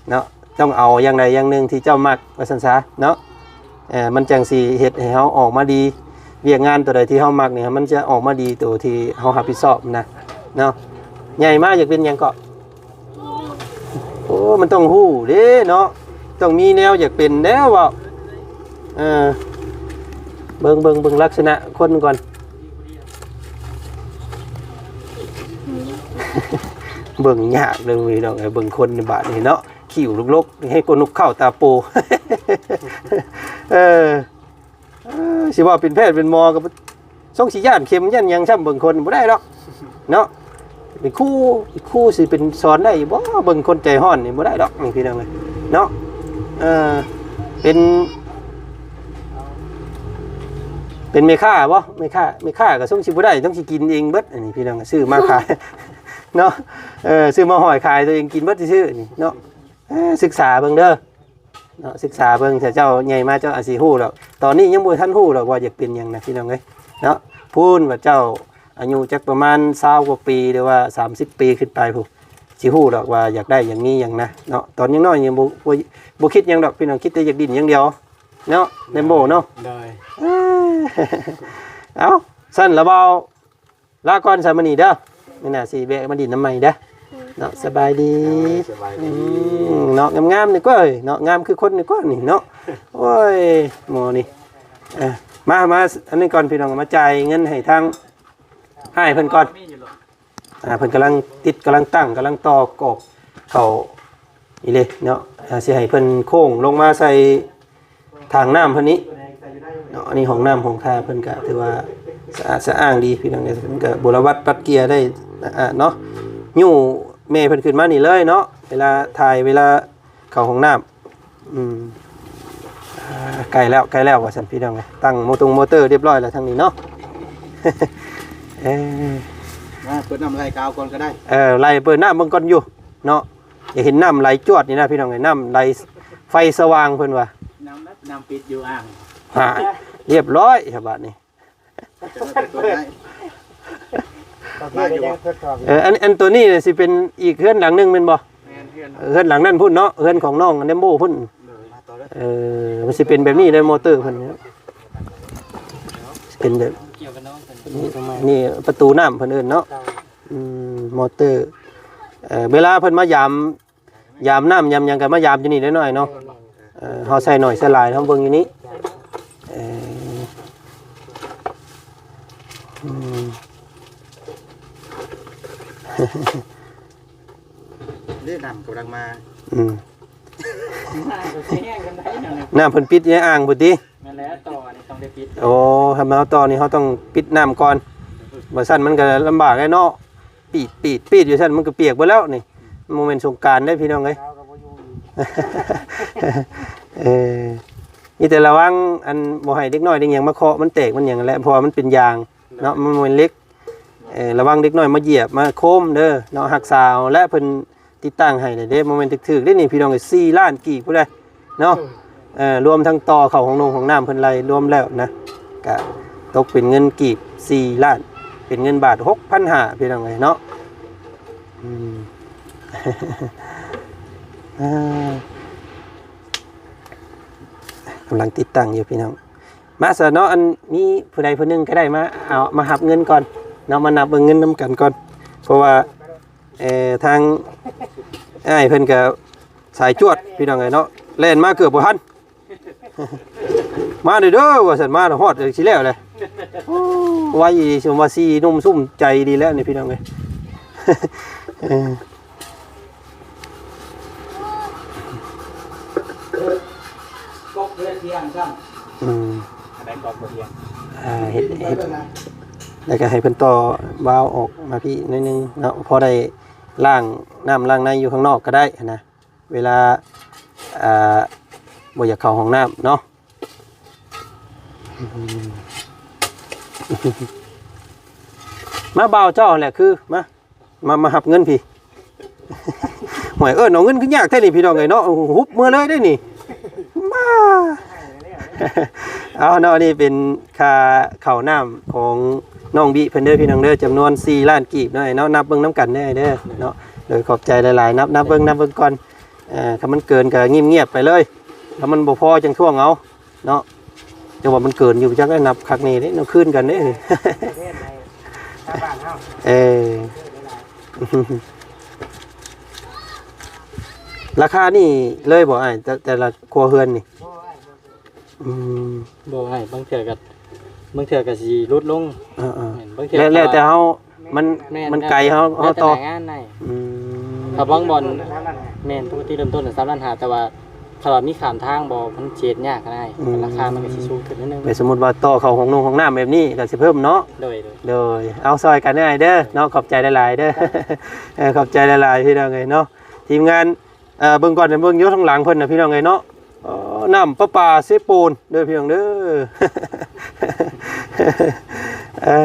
ເນາະ ຕ້ອງເອົາຢ່າງໃດຢ່າງໜຶ່ງທີ່ເຈົ້າມັກວ່າຊັ້ນຊະເນາະ. ເອີ ມັນຈັ່ງຊິເຮັດໃຫ້ເຮົາອອກມາດີ ວຽກງານໂຕໃດທີ່ເຮົາມັກນີ້ ມັນຈະອອກມາດີໂຕທີ່ເຮົາຮັບຜິດຊອບນະເນາະ. ໃຫຍ່ມາຢາກເປັນຫຍັງເກາະ? ໂອ້ ມັນຕ້ອງຮູ້ເດ້ເນາະ ຕ້ອງມີແນວຢາກເປັນແລ້ວເວົ້າ. ເອີ ເບິ່ງ ເບິ່ງ ເບິ່ງລັກສະນະຄົນກ່ອນ ເບິ່ງຍາກເດີພີ່ນ້ອງເອີຍ ເບິ່ງຄົນໃນບາດນີ້ເນາະ. ຄິ້ວລົກໆ ໃຫ້ກວ່ານົກເຂົ້າຕາໂປ. ເອີ ເອີ ຊິວ່າເປັນແພດເປັນໝໍກະ ສົງຊິຢ້ານເຂັມຢ້ານຫຍັງຊ້ຳ ເບິ່ງຄົນບໍ່ໄດ້ດອກເນາະ. ເປັນຄູ ຄູຊິເປັນສອນໄດ້ຢູ່ບໍ່? ເບິ່ງຄົນໃຈຮ້ອນນີ້ບໍ່ໄດ້ດອກນີ້ພີ່ນ້ອງເອີຍເນາະ. ເອີ ເປັນ ເປັນແມ່ຄ້າບໍ່? ແມ່ຄ້າ ແມ່ຄ້າກໍຊົງຊິບໍ່ໄດ້ ຕ້ອງຊິກິນເອງເບິດ. ອັນນີ້ພີ່ນ້ອງຊື້ມາຂາຍ ເນາະ. ເອີ ຊື້ມາຫ້ອຍຂາຍ ຕົວເອງກິນເບິດຊື່ໆ ນີ້ເນາະ. ເອີ ສຶກສາເບິ່ງເດີເນາະ ສຶກສາເບິ່ງ ຖ້າເຈົ້າໃຫຍ່ມາເຈົ້າອາດຊິຮູ້ດອກ. ຕອນນີ້ຍັງບໍ່ທັນຮູ້ດອກວ່າຢາກເປັນຫຍັງນະ ພີ່ນ້ອງເອີຍເນາະ. ພຸ້ນວ່າເຈົ້າອາຍຸຈັກປະມານຊາວກວ່າປີ ຫຼືວ່າສາມສິບປີຂຶ້ນໄປພຸ້ນ ຊິຮູ້ດອກວ່າຢາກໄດ້ຫຍັງ ມີຫຍັງນະເນາະ. ຕອນຍັງນ້ອຍຍັງບໍ່ ບໍ່ ບໍ່ຄິດຫຍັງດອກ ພີ່ນ້ອງ ຄິດແຕ່ຢາກຫຼິ້ນຢ່າງດຽວເນາະ ແມ່ນບໍ່ເນາະ? ໂດຍ. ເອົ້າ ຊັ້ນລະເວົ້າ ລາກ່ອນຊະມື້ນີ້ເດີ ມື້ໜ້າຊິແວະມາດິນນຳໃໝ່ເດີເນາະ. ສະບາຍດີ. ໂອ້ຍ ສະບາຍດີ. ອືມ ເນາະ ງາມໆນີ້ກວ່າເອີຍເນາະ ງາມຄືຄົນນີ້ກວ່ານີ້ເນາະ. ໂອ້ຍ ໝໍນີ້ ເອີ ມາ ມາ ອັນນີ້ກ່ອນ ພີ່ນ້ອງ ມາຈ່າຍເງິນໃຫ້ທາງອ້າຍເພິ່ນກ່ອນ. ອ່າ ເພິ່ນກຳລັງຕິດ ກຳລັງຕັ້ງ ກຳລັງຕໍ່ກອບເຂົ້ານີ້ເດ້ເນາະ. ອ່າ ຊິໃຫ້ເພິ່ນໂຄ້ງລົງມາໃສ່ຖັງນ້ຳເພິ່ນນີ້ເນາະ. ອັນນີ້ຫ້ອງນ້ຳຫ້ອງທ່າເພິ່ນກະຖືວ່າສະອາດສະອ້າງດີ ພີ່ນ້ອງເອີຍ. ເພິ່ນກະບົວລະວັດປັດເກຍໄດ້ ອ່າ ເນາະ ຍູ້ແມ່ເພິ່ນຂຶ້ນມານີ້ເລີຍເນາະ ເວລາຖ່າຍ ເວລາເຂົ້າຫ້ອງນ້ຳ. ອືມ ອ່າ ໃກ້ແລ້ວ ໃກ້ແລ້ວວ່າຊັ້ນ ພີ່ນ້ອງເອີຍ. ຕັ້ງໂມຕົງໂມເຕີຮຽບຮ້ອຍແລ້ວທາງນີ້ເນາະ. ເອີ ມາເປີດນ້ຳໄລ່ກາວກ່ອນກໍໄດ້. ເອີ ໄລ່ເປີດນ້ຳເບິ່ງກ່ອນຢູ່ເນາະ. ຢາກເຫັນນ້ຳໄຫຼຈວດນີ້ນະ ພີ່ນ້ອງເອີຍ ນ້ຳໄຫຼໄຟສະຫວ່າງເພິ່ນວ່າ. ນ້ຳ ນ້ຳປິດຢູ່ອ່າງ. ຮະ ຮຽບຮ້ອຍສະບາດນີ້. ເອີ ອັນ ອັນໂຕນີ້ຊິເປັນອີກເຮືອນຫຼັງໜຶ່ງແມ່ນບໍ່? ແມ່ນ ເຮືອນ ເຮືອນຫຼັງນັ້ນພຸ້ນເນາະ ເຮືອນຂອງນ້ອງແຣມໂບພຸ້ນ. ໂດຍ. ເອີ ມັນຊິເປັນແບບນີ້ເດ້ ມໍເຕີເພິ່ນເນາະ ເປັນແບບ ກ່ຽວກັບນ້ອງເພິ່ນ ນີ້ ປະຕູນ້ຳເພິ່ນເອີ້ນເນາະ. ອືມ ມໍເຕີ ເອີ ເວລາເພິ່ນມາຢາມ ຢາມນ້ຳຍາມຫຍັງກໍມາຢາມຢູ່ນີ້ເດ້ນ້ອຍເນາະ. ເອີ ເຮົາໃສ່ໜ້ອຍໃສ່ຫຼາຍ ເຮົາເບິ່ງຢູ່ນີ້. ເອີ ອືມ ນີ້ນ້ຳກຳລັງມາ. ອືມ ນ້ຳເພິ່ນປິດໃນອ່າງພຸ້ນຕິ? ແມ່ນແລ້ວ ຕໍ່ນີ້ຕ້ອງໄດ້ປິດ. ໂອ້ ຖ້າມາເອົາຕໍ່ນີ້ເຮົາຕ້ອງປິດນ້ຳກ່ອນ ບໍ່ຊັ້ນມັນກໍລຳບາກແຫຼະເນາະ. ປີດ ປີດ ປີດຢູ່ຊັ້ນ ມັນກໍປຽກເບິດແລ້ວນີ້. ບໍ່ແມ່ນສົງການເດ້ພີ່ນ້ອງເອີຍ. ເອີ ມີແຕ່ລະວັງ ອັນ ບໍ່ໃຫ້ເດັກນ້ອຍເດັກຫຍັງມາເຄາະມັນແຕກມັນຫຍັງຫັ້ນແຫຼະ ເພາະວ່າມັນເປັນຢາງເນາະ ມັນບໍ່ແມ່ນເຫຼັກ. ເອີ ລະວັງເດັກນ້ອຍມາຢຽບມາໂຄມເດີເນາະ. ຮັກສາເອົາແຫຼະ ເພິ່ນຕິດຕັ້ງໃຫ້ແຫຼະເດ້. ບໍ່ແມ່ນຖືກໆເດ້ນີ້ພີ່ນ້ອງເອີຍ ສີ່ລ້ານກີບພຸ້ນເດ້. ເນາະ. ເອີ ລວມທັງຕໍ່ເຂົ້າຫ້ອງນົງຫ້ອງນ້ຳເພິ່ນໄລ່ລວມແລ້ວນະ ກະຕົກເປັນເງິນກີບສີ່ລ້ານ ເປັນເງິນບາດຫົກພັນຫ້າ ພີ່ນ້ອງເອີຍເນາະ. ອືມ ອ່າ ກຳລັງຕິດຕັ້ງຢູ່ພີ່ນ້ອງ. ມາຊະເນາະ ອັນມີຜູ້ໃດຜູ້ໜຶ່ງກໍໄດ້ມາເອົາ ມາຮັບເງິນກ່ອນເນາະ ມານັບເບິ່ງເງິນນຳກັນກ່ອນ ເພາະວ່າ ເອີ ທາງອ້າຍເພິ່ນກໍສາຍຈວດພີ່ນ້ອງເອີຍເນາະ ແລ່ນມາເກືອບບໍ່ທັນ. ມາເດີ ເດີ ວ່າຊັ້ນ ມາຮອດຊິແລ້ວແຫຼະ. ໂອ້ ໄວອີ່ ສົມວ່າສີ່ໜຸ່ມສຸ້ມໃຈດີແລ້ວນີ້ພີ່ນ້ອງເອີຍ. ເອີ ກອກເຮັດທຽງຊ້ຳ. ອືມ ອັນໃດກອກບໍ່ທຽງ. ອ່າ ເຮັດ ເຮັດ ແລ້ວກໍໃຫ້ເພິ່ນຕໍ່ວາວອອກມາພີ້ໜ້ອຍໜຶ່ງເນາະ ພໍໄດ້ລ້າງນ້ຳລ້າງໃນຢູ່ຂ້າງນອກກໍໄດ້ຫັ້ນນະ ເວລາ ອ່າ ບໍ່ຢາກເຂົ້າຫ້ອງນ້ຳເນາະ. ອືມ ມາ ບ່າວເຈົ້າຫັ້ນແຫຼະ ຄື ມາ ມາ ມາຮັບເງິນພີ້. ໂອ້ຍ ເອີ້ນເອົາເງິນຄືຍາກແທ້ນີ້ພີ່ນ້ອງເອີຍເນາະ ຫຸບເມືອເລີຍເດ້ນີ້. ມາ ເອົາເນາະ ນີ້ເປັນຄ່າເຂົ້ານ້ຳຂອງນ້ອງບິເພິ່ນເດີພີ່ນ້ອງເດີ ຈຳນວນສີ່ລ້ານກີບເນາະ ເນາະ ນັບເບິ່ງນຳກັນເດີ ເດີເນາະ. ໂດຍ ຂອບໃຈຫຼາຍໆ ນັບ ນັບເບິ່ງ ນັບເບິ່ງກ່ອນ. ເອີ ຄັນມັນເກີນກໍງຽບໆໄປເລີຍ ຄັນມັນບໍ່ພໍຈັ່ງທ້ວງເອົາ. ເນາະ ຈັງວ່າມັນເກີນຢູ່ ຈັກໄດ້ນັບຄັກແນ່ເດ້ເນາະ ຄືນກັນເດ້. ເອີ ລາຄານີ້ເລີຍບໍ່ອ້າຍ ແຕ່ ແຕ່ລະຄົວເຮືອນນີ້? ອືມ ບໍ່ອ້າຍ ບາງເທື່ອກໍ ບາງເທື່ອກໍຊິຫຼຸດລົງ. ເອີໆ ແມ່ນ ບາງເທື່ອ ແລ້ວ ແລ້ວແຕ່ເຮົາ ມັນ ແມ່ນ ມັນໄກເຮົາ ແລ້ວແຕ່ ເຮົາຕໍ່ ໜ້າງານນາຍ. ອືມ ຖ້າບາງບ່ອນ ແມ່ນ ປົກກະຕິເລີ່ມຕົ້ນສາມລ້ານຫ້າ ແຕ່ວ່າຖ້າວ່າມີຂ້າມທາງບໍ່ ມັນຊິເຮັດຍາກນາຍ. ອືມ ລາຄາມັນກໍຊິສູງຂຶ້ນໜ້ອຍໜຶ່ງ. ແມ່ນ ສົມມຸດວ່າຕໍ່ເຂົ້າຫ້ອງນົງຫ້ອງນ້ຳແບບນີ້ກໍຊິເພີ່ມເນາະ. ໂດຍ ໂດຍ ໂດຍ ເອົາ ຊ່ອຍກັນເດີ້ອ້າຍເດີເນາະ ຂອບໃຈຫຼາຍໆເດີ. ເອີ ຂອບໃຈຫຼາຍໆ ພີ່ນ້ອງເອີຍເນາະ ທີມງານ. ເອີ ເບິ່ງກ່ອນ ເບິ່ງຢູ່ທາງຫຼັງເພິ່ນນະ ພີ່ນ້ອງເອີຍເນາະ. ອໍ ນ້ຳປະປາເຊໂປນເດີພີ່ນ້ອງເດີ. ເອີ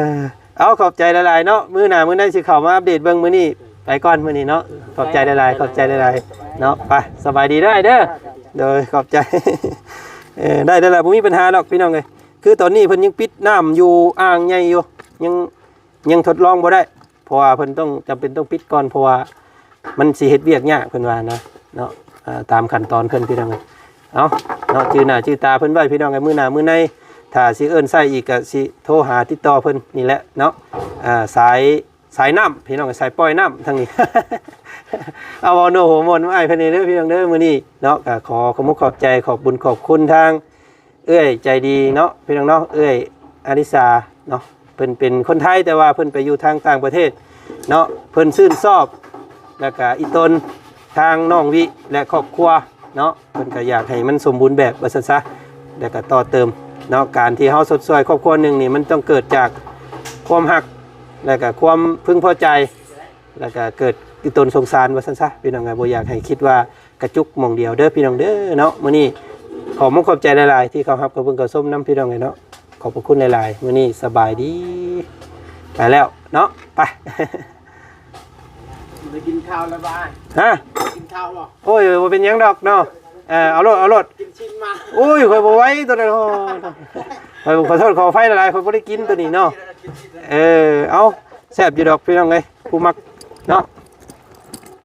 ເອົາ ຂອບໃຈຫຼາຍໆເນາະ. ມື້ໜ້າມື້ໃດຊິເຂົ້າມາອັບເດດເບິ່ງ. ມື້ນີ້ໄປກ່ອນ ມື້ນີ້ເນາະ. ຂອບໃຈຫຼາຍໆ ຂອບໃຈຫຼາຍໆເນາະ. ໄປ ສະບາຍດີເດີ ອ້າຍເດີ. ໂດຍ ຂອບໃຈ. ເອີ ໄດ້ແລ້ວລະ ບໍ່ມີປັນຫາດອກພີ່ນ້ອງເອີຍ. ຄືຕອນນີ້ເພິ່ນຍັງປິດນ້ຳຢູ່ອ່າງໃຫຍ່ຢູ່ ຍັງ ຍັງທົດລອງບໍ່ໄດ້ ເພາະວ່າເພິ່ນຕ້ອງ ຈຳເປັນຕ້ອງປິດກ່ອນ ເພາະວ່າມັນຊິເຮັດວຽກຍາກ ເພິ່ນວ່ານະເນາະ. ເອີ ຕາມຂັ້ນຕອນເພິ່ນ ພີ່ນ້ອງເອີຍ. ເອົາເນາະ ຈື່ໜ້າຈື່ຕາເພິ່ນໄວ້ ພີ່ນ້ອງເອີຍ. ມື້ໜ້າມື້ໃນ ຖ້າຊິເອີ້ນໃຊ້ອີກ ກະຊິໂທຫາຕິດຕໍ່ເພິ່ນນີ້ແຫຼະເນາະ. ເອີ ສາຍ ສາຍນ້ຳ ພີ່ນ້ອງເອີຍ ສາຍປ່ອຍນ້ຳທາງນີ້. ເອົາ ເວົ້າໂນ້ຫົວມ່ວນນຳອ້າຍເພິ່ນນີ້ເດີ ພີ່ນ້ອງເດີ. ມື້ນີ້ເນາະ ກະຂໍຂອບມຸກຂອບໃຈ ຂອບບຸນຂອບຄຸນທາງ ເອື້ອຍໃຈດີເນາະ ພີ່ນ້ອງເນາະ, ເອື້ອຍອາລິສາເນາະ. ເພິ່ນເປັນຄົນໄທ ແຕ່ວ່າເພິ່ນໄປຢູ່ທາງຕ່າງປະເທດເນາະ. ເພິ່ນຊື່ນຊອບ ແລ້ວກະອີ່ຕົນທາງນ້ອງວິ ແລະ ຄອບຄົວເນາະ. ເພິ່ນກະຢາກໃຫ້ມັນສົມບູນແບບວ່າຊັ້ນຊະ ແລ້ວກະຕໍ່ເຕີມເນາະ. ການທີ່ເຮົາຊົດຊ່ວຍຄອບຄົວໜຶ່ງນີ້ ມັນຕ້ອງເກີດຈາກຄວາມຮັກ ແລ້ວກະຄວາມເພິ່ງພໍໃຈ ແລ້ວກະເກີດອີ່ຕົນສົງສານວ່າຊັ້ນຊະ ພີ່ນ້ອງເອີຍ. ບໍ່ຢາກໃຫ້ຄິດວ່າກະຈຸກໝ່ອງດຽວເດີ ພີ່ນ້ອງເດີເນາະ. ມື້ນີ້ຂໍມຸກຂອບໃຈຫຼາຍໆ ທີ່ເຂົ້າຮັບເຂົ້າເບິ່ງເຂົ້າຊົມນຳ ພີ່ນ້ອງເອີຍເນາະ. ຂອບພະຄຸນຫຼາຍໆ. ມື້ນີ້ສະບາຍດີ ໄປແລ້ວເນາະ ໄປ. ໄດ້ກິນເຂົ້າແລ້ວບໍ່ອ້າຍ? ຮະ? ກິນເຂົ້າບໍ່? ໂອ້ຍ ບໍ່ເປັນຫຍັງດອກເນາະ. ເອີ ເອົາໂລດ ເອົາໂລດ ກິນຊີ້ນມາ. ໂອ້ຍ ຂ້ອຍບໍ່ໄຫວຕົວນັ້ນ. ໂອ້ ຂ້ອຍຂໍໂທດຂໍອະໄພຫຼາຍໆ ຂ້ອຍບໍ່ໄດ້ກິນຕົວນີ້ເນາະ. ເອີ ເອົາ ແຊບຢູ່ດອກ ພີ່ນ້ອງເອີຍ ຜູ້ມັກເນາະ.